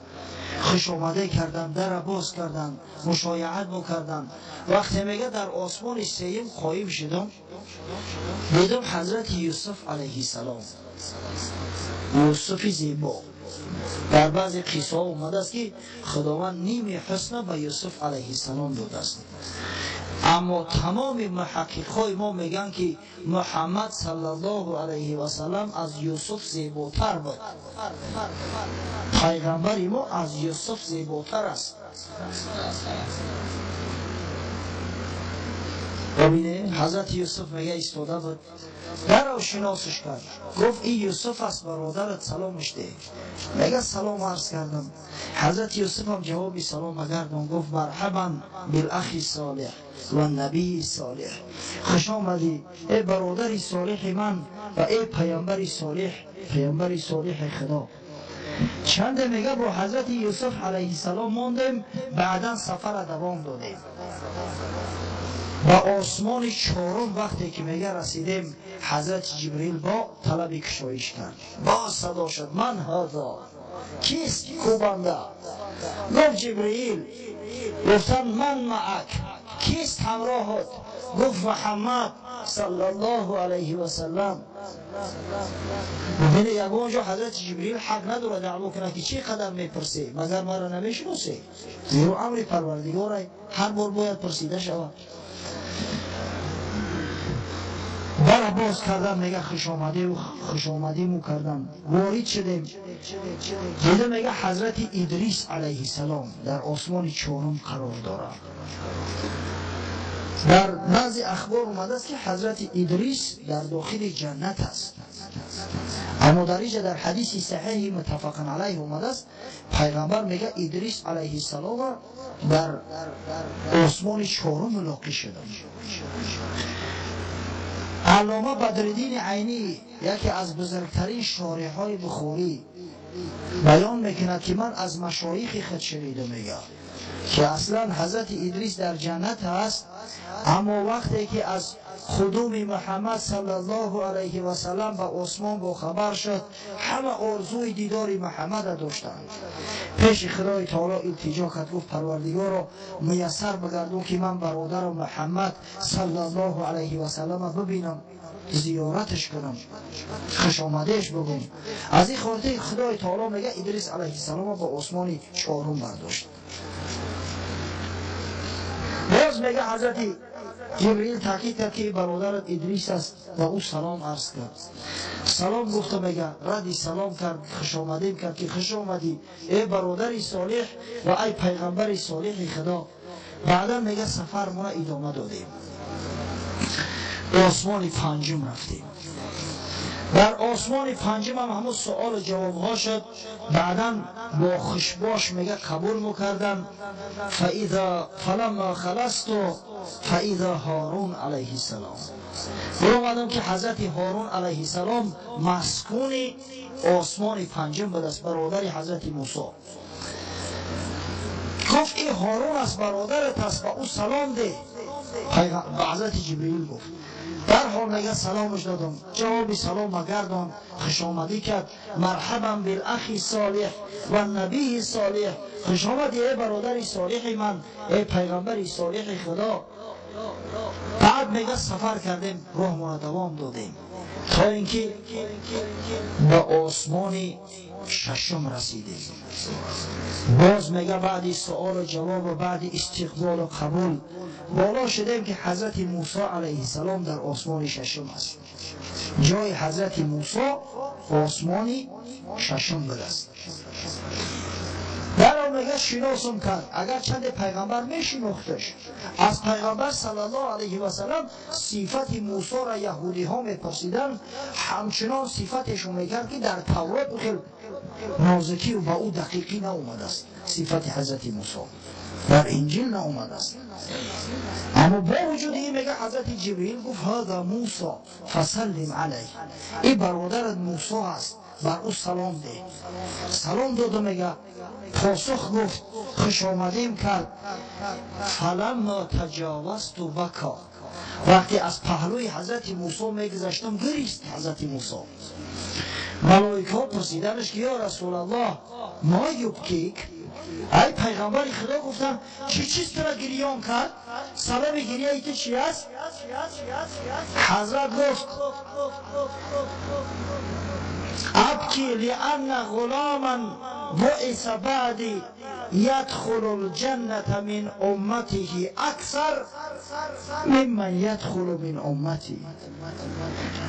Хушомаде карданд, дара боз карданд, мушояат мекарданд. Вақте мега дар осмони сеюм қоим шудам, дидам ҳазрати Юсуф алайҳиссалом, Юсуфи зебо. Дар баъзе қиссаҳо омадааст ки Худованд ними ҳусна ба Юсуф алайҳиссалом додааст. Аммо тамоми муҳаққиқҳои мо мегӯянд ки Муҳаммад саллаллоҳу алайҳи васаллам аз Юсуф зеботар буд. Пайғамбари мо аз Юсуф зеботар аст. Бибине, ҳазрати Юсуф мега истода буд, дарав шиносиш кард. Гуфт ин Юсуф аст, бародарат, саломаш деҳ. Мега салом арз кардам. Ҳазрати Юсуфам ҷавоби салома гардон, гуфт марҳабан билахи солиҳ ва набийи солиҳ. Хуш омадӣ эй бародари солиҳи ман ва эй паямбари солиҳ, паямбари солиҳи Худо. Чанде мега бо ҳазрати Юсуф алайҳиссалом мондем, баъдан сафара давом додем. Ба осмони чорум вақте ки мега расидем, ҳазрати Ҷибрил бо талаби кушоиш кард. Боз садо шуд: ман ҳазо? Кист кӯбанда? Гуфт Ҷибриил. Гуфтанд ман маак? Кист ҳамроҳат? Гуфт Муҳаммад саллаллоҳу алайҳи васаллам. Бибине, ягон ҷо ҳазрати Ҷибриил ҳақ надорад даъво кунад ки чӣ қадар мепурсӣ, магар маро намешиносӣ? Зеро амри Парвардигорай ҳар бор бояд пурсида шавад. Дара боз кардан, мега хушомадему кардан. Ворид шудем. Дида мега ҳазрати Идрис алайҳиссалом дар осмони чорум қарор дорад. Дар баъзе ахбор омадааст ки ҳазрати Идрис дар дохили ҷаннат аст. Аммо дар инҷа дар ҳадиси саҳиҳи муттафақан алайҳ омадааст, пайғамбар мега Идрис алайҳиссалома дар осмони чорум мулоқӣ шудам. Аллома Бадриддини Айнӣ, яке аз бузургтарин шориҳои Бухорӣ, баён мекунад ки ман аз машоихи худ шунидам, мега ки аслан ҳазрати Идрис дар ҷаннат аст, аммо вақте ки аз худуми Муҳаммад саллаллоҳу алайҳи васаллам ба осмон бохабар шуд, ҳама орзуи дидори Муҳаммада доштанд. Пеши Худои Таоло илтиҷо кард, гуфт Парвардигоро муяссар бигардон ки ман бародарам Муҳаммад саллаллоҳу алайҳи васаллама бибинам, зиёраташ кунам, хушомадеш бигӯм. Аз ин хотир Худои Таоло мега Идрис алайҳиссалома ба осмони чорум бардошт. Боз мега ҳазрати Ҷибриил таъкид кард ки бародарат Идрис аст ва ӯ салом арз кард. Салом гуфта мега радди салом кард, хушомадем кард ки хуш омадӣ эй бародари солиҳ ва ай пайғамбари солиҳи Худо. Баъдан мега сафармона идома додем. Осмони панҷум рафтем. Дар осмони панҷум ҳам ҳамун суолу ҷавобҳо шуд. Баъдан бо хушбош мега қабул мекарданд. Фаламма халасту фаиза Ҳорун алайҳиссалом. Биромадам ки ҳазрати Ҳорун алайҳиссалом маскуни осмони панҷум будааст, бародари ҳазрати Мусо. Гуфт ин Ҳорун аст, бародарат аст, ба ӯ салом деҳ. Ҳазрати Ҷибриил гуфт. Дар ҳол мега саломаш додам, ҷавоби салом гардон, хушомадӣ кард. Марҳабан билахи солеҳ ва набии солеҳ, хуш омадӣ эй бародари солеҳи ман, эй пайғамбари солеҳи Худо. Баъд мега сафар кардем, роҳмона давом додем то ин ки ба осмони шашум расидем. Боз мега баъди суолу ҷавобу баъди истиқболу қабул боло шудем, ки ҳазрати Мусо алайҳиссалом дар осмони шашум аст. Ҷои ҳазрати Мусо осмони шашум будааст. Даро мега шиносум кард, агар чанде пайғамбар мешинохташ. Аз пайғамбар саллаллоҳу алайҳи васалам сифати Мусоро яҳудиҳо мепурсиданд, ҳамчунон сифатешон мекард, ки дар Таврот хел нозикию ба ӯ дақиқӣ наомадааст. Сифати ҳазрати Мусо дар Инҷил наомадааст. Аммо бо вуҷуди ин мега ҳазрати Ҷибриил гуфт: ҳада Мусо фасаллим алайҳ, ин бародарат Мусо аст, бар ӯ салом деҳ. Салом доду, мега посух гуфт, хушомадем кард. Фаламма таҷовазту бака, вақте аз паҳлӯи ҳазрати Мусо мегузаштам, гирист ҳазрати Мусо. Малоикаҳо пурсиданаш, ки ё Расулаллоҳ, ма юбкик, ай пайғамбари Худо, гуфтам, чӣ чиз тура гирён кард, сабаби гирияи ту чи аст? Ҳазрат гуфт: абки лианна ғуломан буиса баъди ядхулу лҷанната мин умматиҳи аксар мимман ядхулу мин уммати.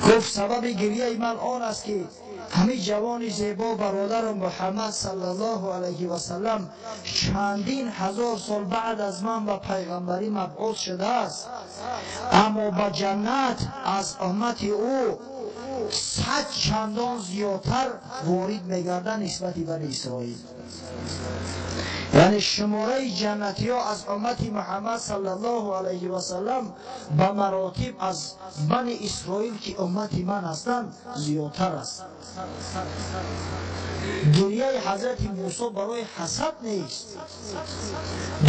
Гуфт, сабаби гирияи ман он аст, ки ҳамин ҷавони зебо, бародарам Муҳаммад саллаллоҳу алайҳи васалам, чандин ҳазор сол баъд аз ман ба пайғамбарӣ мабъус шудааст, аммо ба ҷаннат аз уммати ӯ 100 чандон зиёдтар ворид мегарданд нисбати Бани Исроил. Яъне шумораи ҷаннатиҳо аз уммати Муҳаммад саллаллоҳу алайҳи васалам ба маротиб аз Бани Исроил, ки уммати ман ҳастанд, зиёдтар аст. Гирияи ҳазрати Мусо барои ҳасад нест,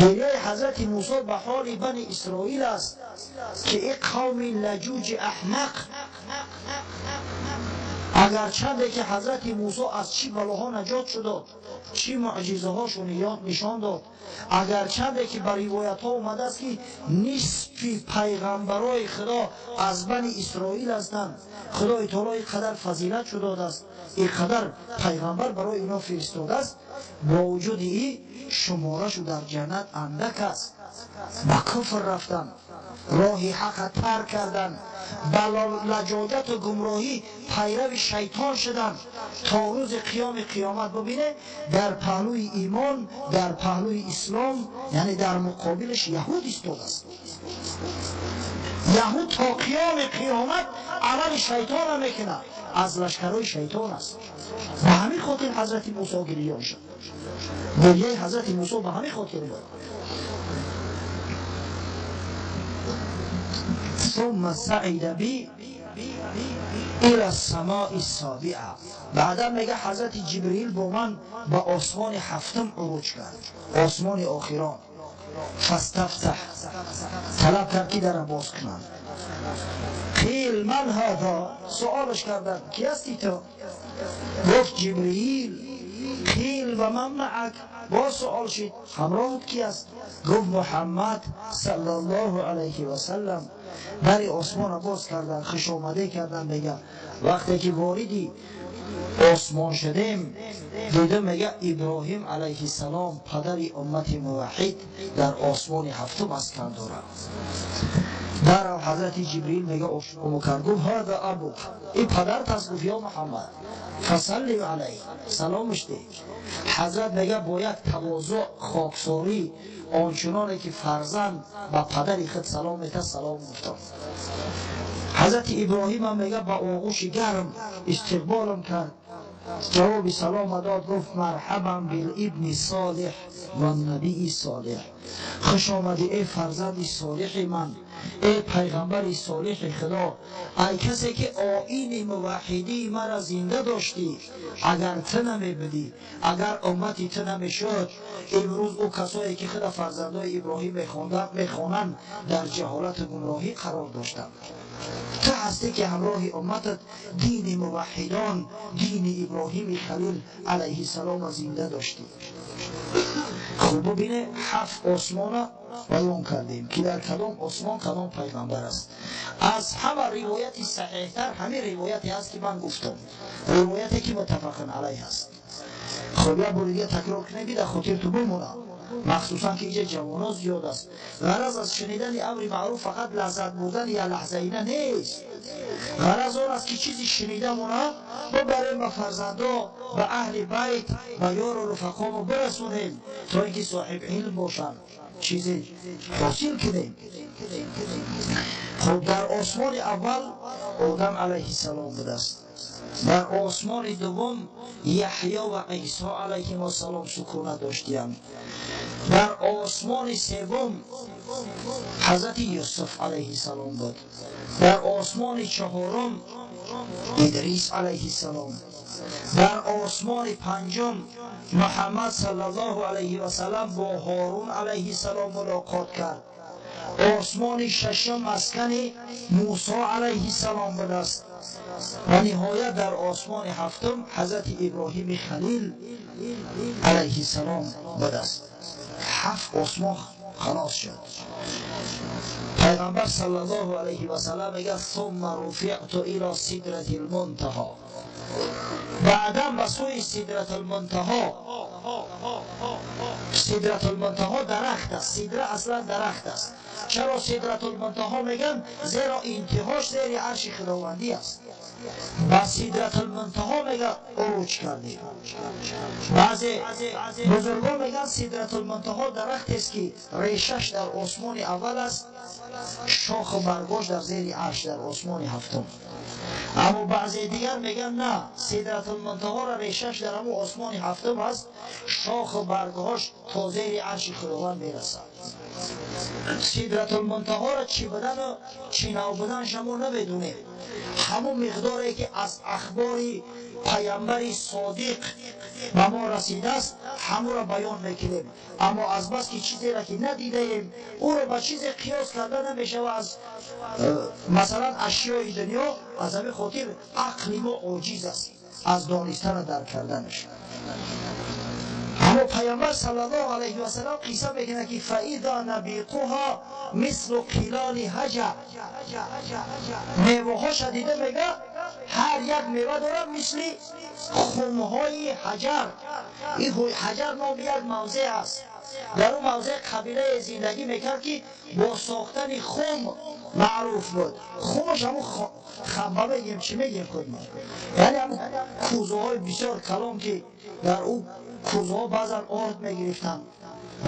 гирияи ҳазрати Мусо ба ҳоли Бани Исроил аст, ки ин қавми лаҷуҷи аҳмақ, агарчанде ки ҳазрати Мусо аз чӣ балоҳо наҷот шудод, чӣ муъҷизаҳошо нишон дод, агарчанде ки ба ривоятҳо омадааст, ки нисфи пайғамбарои Худо аз Бани Исроил ҳастанд, Худои таоло ин қадар фазилат шудодааст, ин қадар пайғамбар барои ино фиристодааст, бо вуҷуди ин шуморашу дар ҷаннат андак аст. Ба куфр рафтанд, роҳи ҳақа тарк карданд, ба лаҷоҷату гумроҳӣ пайрави шайтон шуданд. То рӯзи қиёми қиёмат бубине, дар паҳлӯи имон, дар паҳлӯи ислом, яъне дар муқобилаш яҳуд истодааст. Яҳуд то қиёми қиёмат амали шайтонро мекунад, аз лашкарҳои шайтон аст. Ба ҳамин хотир ҳазрати Мусо гирён шуд. Гирияи ҳазрати Мусо ба ҳамин хотир буд. ثم صعد بی الى السماء السابعه. بعدا میگه حضرت جبرئیل با من به آسمان هفتم عروج کرد، آسمان آخران. فاستفتح، طلب کرد که در باز کنند. قیل من هذا، سوالش کردن کی هستی تو؟ گفت جبرئیل. قیل و من معک، باز سوال شد همراهت کی است؟ گفت محمد صلی الله علیه و سلم. در آسمان را باز کردن، خوش آمده کردن. میگه وقتی که واردی آسمان شدیم، دیدم میگه ابراهیم علیه السلام، پدر امت موحد، در آسمان هفتم اسکن دارد. در حضرت جبریل میگه آشنامو کرد، گفت هذا ابوک، این پدرت است. گفت یا محمد فسلم علیه، سلامش ده. حضرت میگه با یک تواضع، خاکساری، آنچنانه که فرزند به پدر خود سلام میده، سلام گفتم. حضرت ابراهیم هم میگه با آغوش گرم استقبالم کرد، جواب سلام داد، گفت مرحبا بالابن صالح و النبی صالح، خوش آمدی ای فرزند صالح من، ای پیغمبر صالح خدا، ای کسی که آیین موحدی مرا زنده داشتی. اگر تو نمیبودی، اگر امتی تو نمیشد، امروز او کسایی که خدا فرزندای ابراهیم میخوانند در جهالت و گمراهی قرار داشتند. ту ҳастӣ ки ҳамроҳи умматат дини муваҳҳидон, дини Иброҳими Халил алайҳиссалом зинда доштӣ. Хуб бубине, ҳафт осмона баён кардем ки дар кадом осмон кадом пайғамбар аст. Аз ҳама ривояти саҳеҳтар ҳамин ривояте ҳаст ки ман гуфтам, ривояте ки муттафақун алайҳ аст. Хуб як бори дига такрор кунем ки дар хотир ту бимонад, махсусан ки инҷа ҷавонон зиёд аст. Ғараз аз шунидани амри маъруф фақат лаззат бурдани як лаҳзаина нест. Ғараз он аст ки чизи шунидамона бибарем ба фарзандо, ба аҳли байт, ба ёру рафақомо бирасонем, то ин ки соҳиб илм бошанд, чизе ҳосил кунем. Хуб, дар осмони аввал Одам алайҳиссалом будааст, дар осмони дуввум Яҳё ва Исо алайҳимассалом сукунат доштиянд, дар осмони севум ҳазрати Юсуф алайҳиссалом буд, дар осмони чаҳорум Идрис алайҳиссалом, дар осмони панҷум Муҳаммад саллаллоҳу алайҳи васаллам бо Ҳорун алайҳиссалом мулоқот кард, осмони шашум маскани Мусо алайҳиссалом будааст ва ниҳоят дар осмони ҳафтум ҳазрати Иброҳими Халил алайҳиссалом будааст. Ҳафт осмон халос шуд. Пайғамбар саллаллоҳу алайҳи васаллам мегӯяд: сумма руфиъту ило сидрати лмунтаҳо. Баъдан ба сӯи Сидратулмунтаҳо. Сидратулмунтаҳо дарахт аст. Сидра аслан дарахт аст. Чаро Сидратулмунтаҳо мегӯянд? Зеро интиҳош зери арши худовандӣ аст. Ба Сидратулмунтаҳо мегӯяд уруҷ кардем. Баъзе бузургон мегӯянд Сидратулмунтаҳо дарахтест ки решаш дар осмони аввал аст, шоху баргош дар зери арш дар осмони ҳафтум. Аммо баъзе дигар мегӯянд на, Сидратулмунтаҳоро решаш дар ҳамун осмони ҳафтум аст, шоху баргҳош то зери арши худованд мерасад. Сидратулмунтаҳоро чӣ будану чӣ нав буданаш мо намедонем. Ҳамун миқдоре ки аз ахбори пайғамбари содиқ ба мо расидааст, ҳамуро баён мекунем. Аммо азбаски чизеро ки надидаем, ӯро ба чизе қиёс карда намешавад аз масалан ашёи дунё. Аз ҳамин хотир ақли мо оҷиз аст аз донистана дарк карданаш. Аммо пайғамбар саллаллоҳу алайҳи васаллам қисса мекунад ки фаиза набиқуҳа мислу қилоли ҳаҷар. Меваҳоша дида мега ҳар як мева дорад мисли хумҳои ҳаҷар. Ин ҳаҷар номи як мавзеъ аст. Дар он мавзеъ қабилае зиндагӣ мекард ки бо сохтани хум маъруф буд. Хумаш ҳамун хамба мегӯем, чӣ мегӯем худмо, яъне ҳамун кӯзаҳои бисёр калон ки дар ӯ кӯзаҳо баъзан орд мегирифтанд,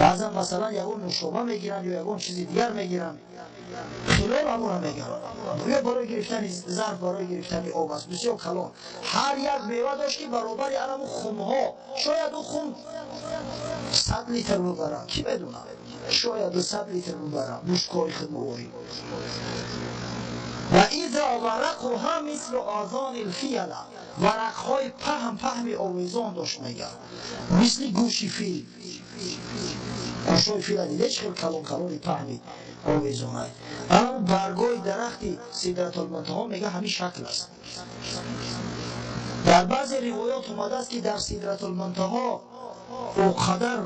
баъзан масалан ягон нӯшоба мегиранд ё ягон чизи дигар мегиранд. Хилол ҳамонро мегӯянд. Ё барои гирифтани зарф, барои гирифтани об аст, бисёр калон. Ҳар як мева дошт ки баробари анамун хумҳо, шояд ӯ хум 100 литр бубарад, кӣ медонад, шояд 200 литр бубарад бушкои худмовоӣ. Ва иза варақуҳа мислу озони лфияла. Варақҳои паҳм паҳми овезон дошт, мегӯяд, мисли гӯши фил. Гӯшҳои фила дида чӣ хел калон калони паҳми овезонай. Аммо баргои дарахти Сидратулмунтаҳо мега ҳамин шакл аст. Дар баъзе ривоят омадааст ки дар Сидратулмунтаҳо о қадар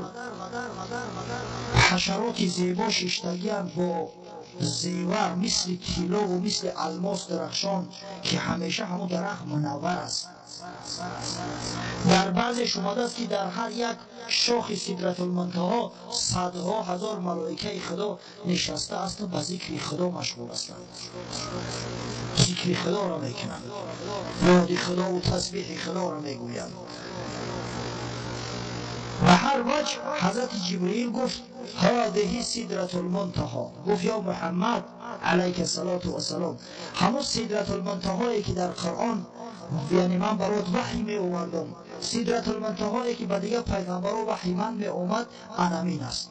ҳашароти зебо шиштагианд бо зевар мисли тиллову мисли алмос дарахшон, ки ҳамеша ҳамун дарахт мунаввар аст. Дар баъзеш омадааст ки дар ҳар як шохи Сидратулмунтаҳо садҳо ҳазор малоикаи худо нишаста асту ба зикри худо машғул ҳастанд, зикри худоро мекунанд, ёди худову тасбиҳи худоро мегӯянд. Ба ҳар ваҷҳ ҳазрати Ҷибриил гуфт: ҳадиҳи Сидратулмунтаҳо. Гуфт: ё Муҳаммад алайка салоту вассалом, ҳамун Сидратулмунтаҳое ки дар Қуръон, яъне ман барот ваҳй меовардам, Сидратулмунтаҳое ки ба дигар пайғамбаро ваҳйи ман меомад, анамин аст.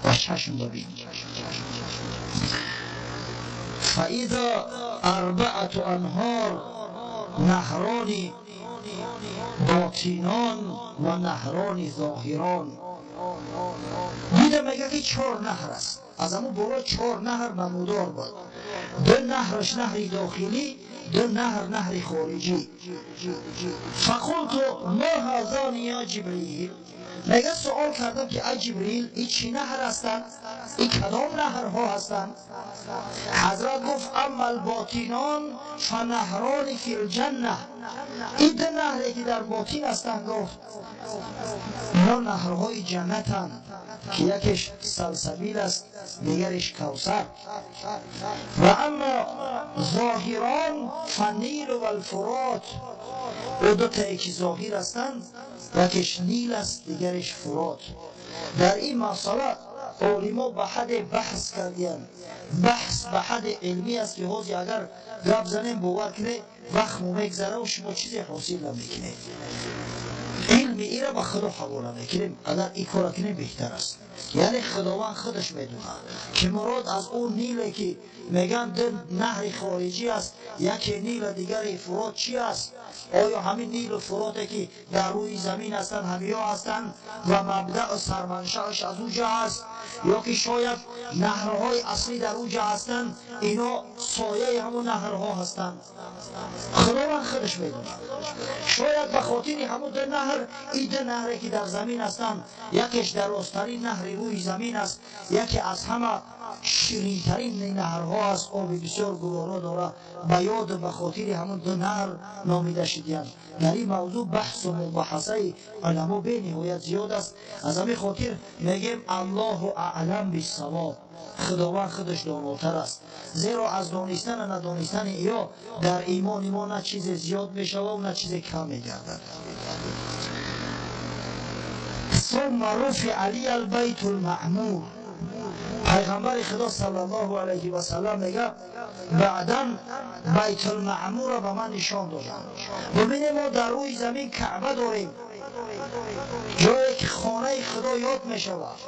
Ба чашм бибин. Фаиза арбаату анҳор, наҳрони ботинон ва наҳрони зоҳирон. Дида мега ки 4 наҳр аст. Аз ҳамун боло 4 наҳр намудор буд. Ду наҳраш наҳри дохилӣ, ду наҳр наҳри хориҷӣ. Фақулту ма ҳазани я Ҷибрил, мега суол кардам ки ай Ҷибрил, ин чӣ наҳр ҳастанд, ин кадом наҳрҳо ҳастанд? Ҳазрат гуфт амма алботинон фанаҳрони фи лҷанна, ин ду наҳре ки дар ботин ҳастанд, гуфт ино наҳрҳои ҷаннатанд ки якеш салсабил аст, дигареш кавсар. Ва аммо зоҳирон фаннилу валфурот, ӯ дутае ки зоҳир ҳастанд, якеш Нил аст, дигареш Фурот. Дар ин масъала олимо ба ҳадде баҳс кардиянд, баҳс ба ҳадди илмӣ аст ки ҳозир агар гап занем, бовар кунед, вақтмо мегзараву шумо чизе ҳосил намекунед. Илми ира ба Худо ҳавола мекунем, агар ин кора кунем беҳтар аст. Яъне Худованд худаш медонад ки мурод аз он Ниле ки мегӯянд ду наҳри хориҷӣ аст, яке Нила, дигаре Фурот, чӣ аст? Оё ҳамин Нилу Фуроте ки дар рӯи замин ҳастанд ҳамиё ҳастанд ва мабдаъу сарманшааш аз ӯ ҷа аст, ё ки шояд наҳрҳои аслӣ дар ӯ ҷа ҳастанд, ино сояи ҳамон наҳрҳо ҳастанд? Худованд худаш медонад. Шояд ба хотири ҳамон ду наҳр, ин ду наҳре ки дар замин ҳастанд, якеш дарозтарин наҳри рӯи замин аст, яке аз ҳама ширинтарин наҳрҳо аст, оби бисёр гуворо дорад, ба ёду ба хотири ҳамон ду наҳр номида шудиянд. Дар ин мавзӯъ баҳсу мубоҳасаи уламо бениҳоят зиёд аст. Аз ҳамин хотир мегӯем Аллоҳу аълам биссавоб, Худованд худаш донотар аст. Зеро аз донистану надонистани ё дар имони мо на чизе зиёд мешавад, на чизе кам мегардад. Сумма руфиа лия албайту лмаъмур, пайғамбари Худо саллаллоҳу алайҳи васаллам мега баъдан Байтулмаъмурро ба ман нишон доданд. Бубинем, мо дар рӯи замин Каъба дорем, ҷое ки хонаи Худо ёд мешавад,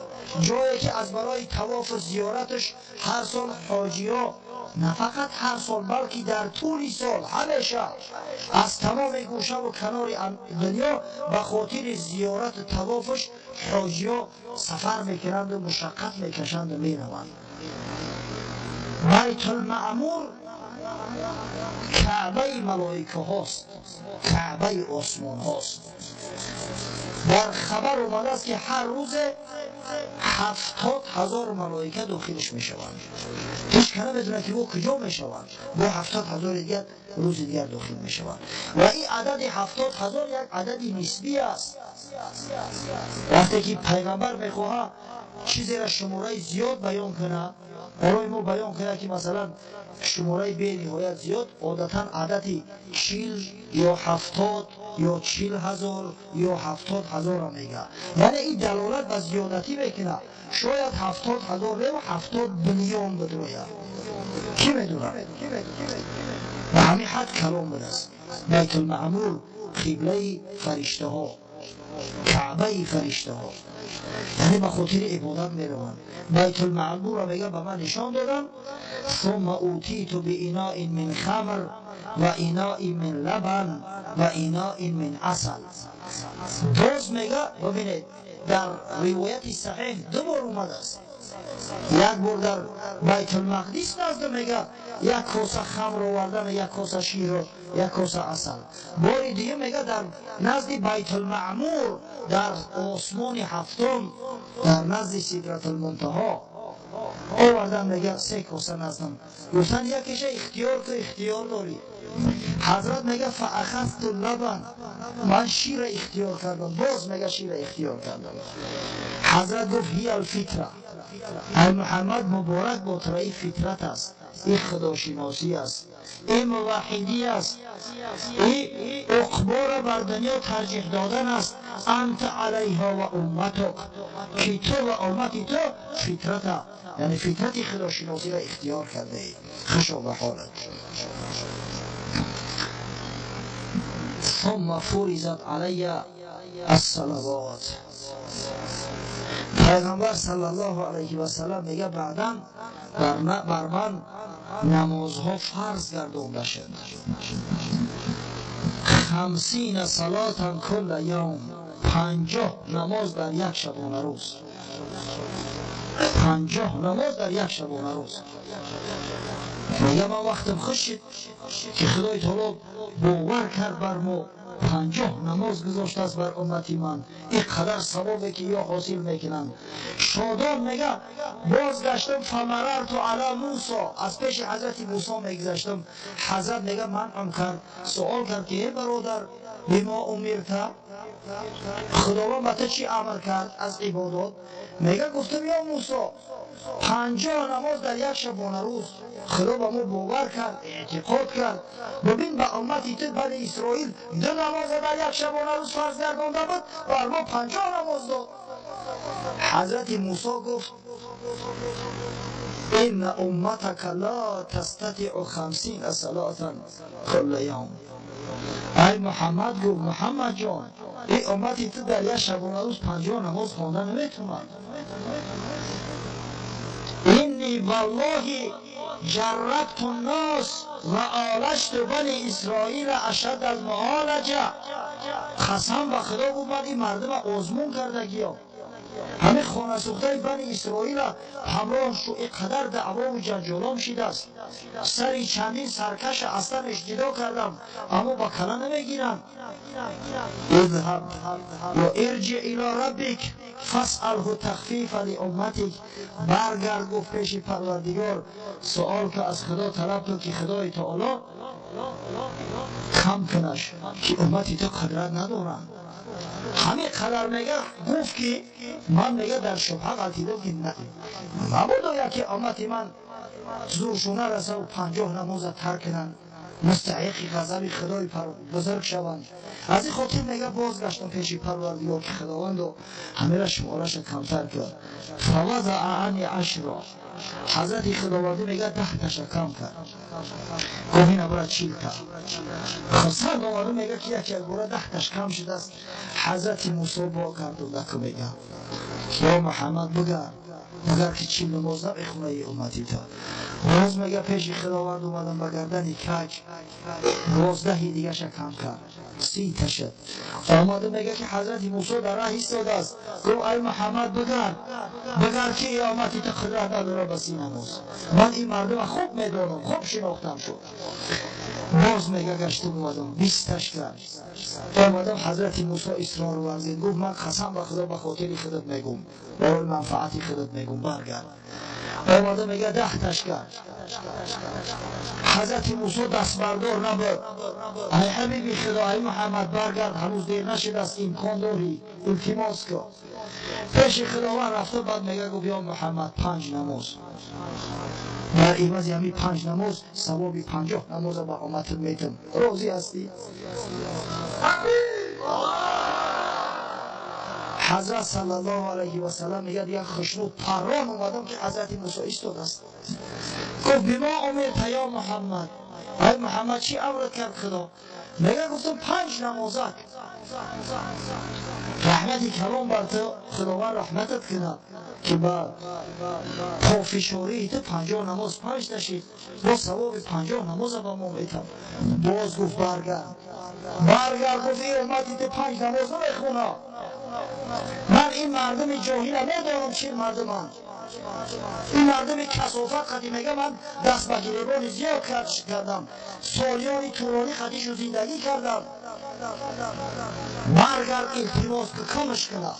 ҷое ки аз барои тавофу зиёраташ ҳар сол ҳоҷиҳо, на фақат ҳар сол, балки дар тӯли сол ҳамеша аз тамоми гӯшаву канори дунё ба хотири зиёрату тавофаш ҳоҷиҳо сафар мекунанду мушаққат мекашанду мераванд. Байтулмаъмур Каъбаи малоикаҳост, Каъбаи осмонҳост. Дар хабар омадааст ки ҳар рӯзе 70,000 малоика дохилаш мешаванд. Ҳеҷ ка намедонад ки бо куҷо мешаванд, бо 70,000 дигар рӯзи дигар дохил мешаванд. Ва ин адади 70,000 як адади нисбӣ аст. Вақте ки пайғамбар мехоҳад чизеро шумораи зиёд баён кунад, барои мо баён кунад ки масалан шумораи бениҳоят зиёд, одатан адади 40 ё 70 ё 40,000 ё 70,000-ро мегӯяд. Яъне ин далолат ба зиёдатӣ мекунад. Шояд 70,000 реву 70 билён бидрояд, кӣ медонад? Ба ҳамин ҳад калом будааст Байтулмаъмур, қиблаи фариштаҳо, Каъбаи фариштаҳо, яъне ба хотири ибодат мераванд. Байтулмаъмурро мега ба ман нишон додам. Сумма утиту бииноин мин хамр ва иноин мин лабан ва иноин мин асал. Боз мега, бибинед, дар ривояти саҳеҳ ду бор омадааст. Як бор дар Байтулмақдис назда мега як коса хамр овардан, як коса ширу як коса асал. Бори дуюм мега дар назди Байтулмаъмур, дар осмони ҳафтум, дар назди Сидратулмунтаҳо овардан. Мега се коса наздам, гуфтан якеша ихтиёр ку, ихтиёр дорӣ. Ҳазрат мега фаахазту лабан, ман шира ихтиёр кардам. Боз мега шира ихтиёр кардам. Ҳазрат гуфт: ҳия алфитра, ай Муҳаммад, муборак бод, ин фитрат аст, ин худошиносӣ аст, ин муваҳидӣ аст, ин уқборо бар дунё тарҷиҳ додан аст. Анта алайҳа ва умматук, ки ту ва уммати ту фитрата, яъне фитрати худошиносиро ихтиёр кардаӣ, хушо ба ҳолат. ثم فرضت علی الصلوات. پیغمبر صلی الله علیه و سلم میگه بعدا بر من نمازها فرض گردونده شد. خمسین صلاة کل یوم، 50 نماز در یک شبانه روز، 50 نماز در یک شبانه روز. Мега ман вақтам хуш шид ки Худои таоло бовар кард бар мо, 50 намоз гузоштааст бар уммати ман, ин қадар савобе ки ё ҳосил мекунанд. Шодон мега бозгаштам, фамарарту ала Мусо, аз пеши ҳазрати Мусо мегузаштам. Ҳазрат мега манъам кард, суол кард ки э бародар, бимо умирта, Худованд ба ту чӣ амр кард аз ибодот? Мега гуфтам ё Мусо, 50 намоз дар як шабонарӯз. Худо ба мо бовар кард, эътиқод кард. Бибин ба уммати ту Бани Исроил 2 намоза дар як шабонарӯз фарз гардонда буд, бар мо 50 намоз дод. Ҳазрати Мусо гуфт инна умматака ла тастатиъу 50 салатан кулла явм. Ай Муҳаммад, гуфт Муҳаммад ҷон, ин уммати ту дар як шабонарӯз 50 намоз хонда наметавонад. Инни валлоҳи ҷаррабту ннос ва олаҷту бани Исроила ашадда алмуолаҷа. Қасам ба Худо гуфт ман ин мардума озмун кардагиё. Ҳамин хонасӯхтаи Бани Исроила ҳамроҳ шу ин қадар даъвову ҷанҷолом шидааст. Сари чандин саркаша аз танаш ҷидо кардам, аммо ба кала намегиранд. Идҳаб ва ирҷи ило раббик фасъалҳу тахфифа лиумматик. Баргард, гуфт, пеши Парвардигор, суол ки аз Худо талаб кун ки Худои таоло кам кунаш, ки уммати ту қудрат надоранд. Ҳамин қадар мега гуфт ки ман мега дар шубҳа ғалтидам ки мабодо яке уммати ман зуршона расаву 50 намоза тарк кунанд, мустаҳиқи ғазаби Худои бузург шаванд. Аз ин хотир мега бозгаштам пеши Парвардигор ки Худовандо ҳамера шумораша камтар кард. Фавазаа ани ашро. Ҳазрати Худовандӣ мега 10 таша кам кард, гуфт ина бара 40 та. Хурсанд омаду мега ки яке як бора 10 таш кам шудааст. Ҳазрати Мусо бо гардондаку мега ё Муҳаммад, бигард, магар ки 40 намоз намехонаи уммати ту. Боз мега пеши Худованд омадам ба гардани каҷ, 12 дигаша кам кард, 30 та шуд. Омаду мега ки ҳазрати Мусо дар раҳ истодааст. Гуфт ай Муҳаммад, бигард, бигард ки уммати ту қудрат надорад ба 30 намоз. Ман ин мардума хуб медонам, хуб шинохтам шуд. Боз мега гаштам омадам, 20 таш кард. Омадам, ҳазрати Мусо исрор варзид, гуфт ман қасам ба Худо ба хотири худат мегум, барои манфаати худат мегум, баргард. Омада мега 10 таш кард. Ҳазрати Мусо дастбардор набуд. Ай ҳабиби Худо, ай Муҳаммад, баргард, ҳанӯз дер нашудааст, имкон дорӣ, илтимос кун. Пеши Худованд рафта баъд мега гуфт ё Муҳаммад, 5 намоз. Дар ивази ҳамин 5 намоз савоби 50 намоза ба умматат метам. Розӣ ҳастӣ? Ҳазрат саллаллоҳу алайҳи васаллам мегӯяд як хушнуд паррон омадам ки ҳазрати Мусо истодааст. Гуфт бимо умирта ё Муҳаммад, ай Муҳаммад, чӣ амрат кард Худо? Мега гуфтам 5 намозак. Раҳмати калом бар ту, Худованд раҳматат кунад ки ба пофишории ту 50 намоз 5 ташид, бо савоби 50 намоза ба мо метам. Боз гуфт баргард, баргард, гуфт ин уммати ту 5 намоз намехонад. Ман ин мардуми ҷоҳила медонам чӣ мардуманд. Ин мардуми касофат қади мега ман даст ба гиребони зиёд кардам, солиёни тӯлонӣ қадишу зиндагӣ кардам. Баргард, илтимос ки камаш кунад.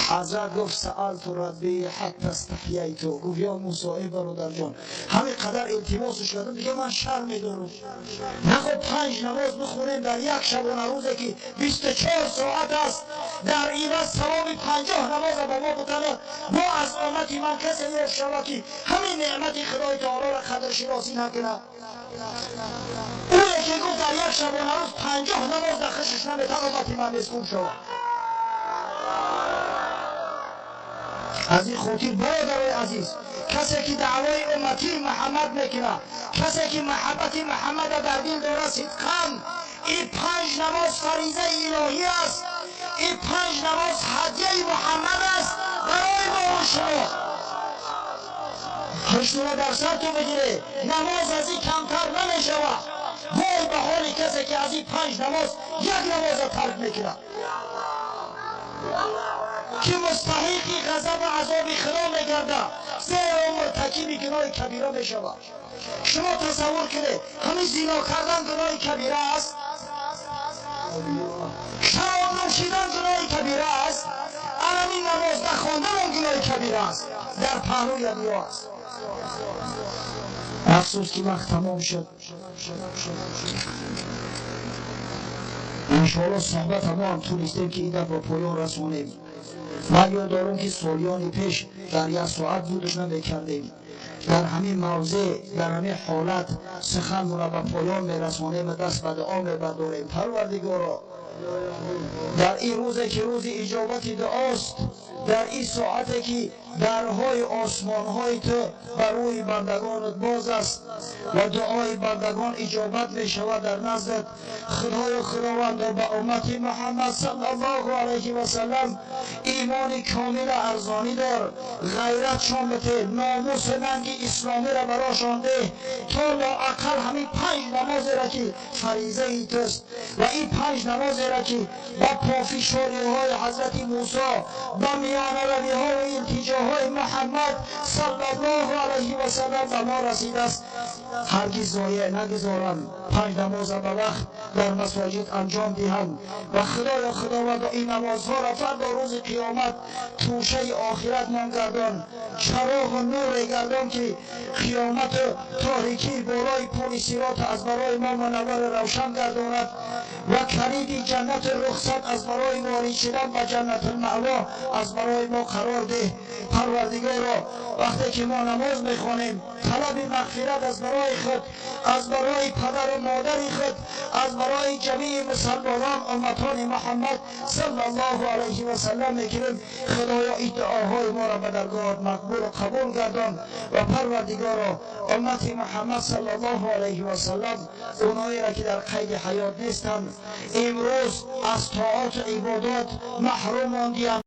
Ҳазрат гуфт саалту рабби ҳатта стаҳяйту. Гуфт ё Мусо, эй бародарҷон, ҳамин қадар илтимосш кардам, дига ман шарм медорам. Нахоб 5 намоз бихонем дар як шабонарӯзе ки 24 соат аст, дар иваз савоби 50 намоза ба мо бутана. Бо аз омати ман касе ёфт шавад ки ҳамин неъмати Худои таолоро қадршиносӣ накунад. Ӯе ки гуфт дар як шабонарӯз 50 намоз дар хушаш наметан, уммати ман нест, хуб шавад. Аз ин хотир бародарои азиз, касе ки даъвои умматии Муҳаммад мекунад, касе ки муҳаббати Муҳаммадро дар дил дорад сидқан, ин 5 намоз фаризаи илоҳӣ аст, ин 5 намоз ҳадияи Муҳаммад аст барои мо ва шумо. Хушнура дар сарту бигиред, намоз аз ин камтар намешавад. Вой ба ҳоли касе ки аз ин 5 намоз як намозро тарк мекунад. ки мустаҳиқи ғазаб азоби Худо мегардад, зеро муртакиби гуноҳи кабира мешавад. Шумо тасаввур кунед, ҳамин зино кардан гуноҳи кабира аст, шароб нӯшидан гуноҳи кабира аст, ҳамин намоз нахондан ҳам гуноҳи кабира аст, дар паҳлӯи ҳамиҳо аст. Афсӯс ки вақт тамом шуд. Иншоалло суҳбат мо ҳам тунистем ки ин ба поён расонем. Ман ёд дорам ки солиёни пеш дар як соат будаш намекардем. Дар ҳамин мавзеъ, дар ҳамин ҳолат суханмонро ба поён мерасонем ва даст ба дуо мебардорем. Парвардигоро, дар ин рӯзе ки рӯзи иҷобати дуост, дар ин соате ки дарҳои осмонҳои ту бар рӯи бандагонат боз аст ва дуои бандагон иҷобат мешавад дар наздат, Худоё Худовандо, ба уммати Муҳаммад саллаллоҳу алайҳи васаллам имони комила арзонӣ дор, ғайратшон бите, номуси нанги исломиро барошон деҳ, то лоақал ҳамин панҷ намозеро ки фаризаи туст ва ин панҷ намозеро ки ба пофишориҳои ҳазрати Мусо, ба миёнаравиҳои илтиҷоҳои Муҳаммад саллаллоҳу алайҳи васаллам ба мо расидааст, ҳаргиз зоеъ нагузоранд, панҷ намоза ба вақт дар масоҷид анҷом диҳанд. Ва Худоё Худовандо, ин намозҳоро фардо рӯзи қиёмат тӯшаи охиратмон гардон, чароғу нуре гардон ки қиёмату торикии болои пули сирот аз барои мо мунаввару равшан гардонад ва калиди ҷаннату рухсат аз барои ворид шудан ба ҷаннатулмаъво аз барои мо қарор деҳ. Парвардигоро, вақте ки мо намоз мехонем, талаби мағфират аз барои худ, аз барои падару модари худ, аз барои ҷамии мусалмонон, умматони Муҳаммад саллаллоҳу алайҳи васаллам мекунем. Худоё, ин дуоҳои моро ба даргоҳат мақбулу қабул гардон ва Парвардигоро, уммати Муҳаммад саллаллоҳу алайҳи васаллам, оноеро ки дар қайди ҳаёт нестанд, имрӯз аз тоату ибодат маҳрум мондианд.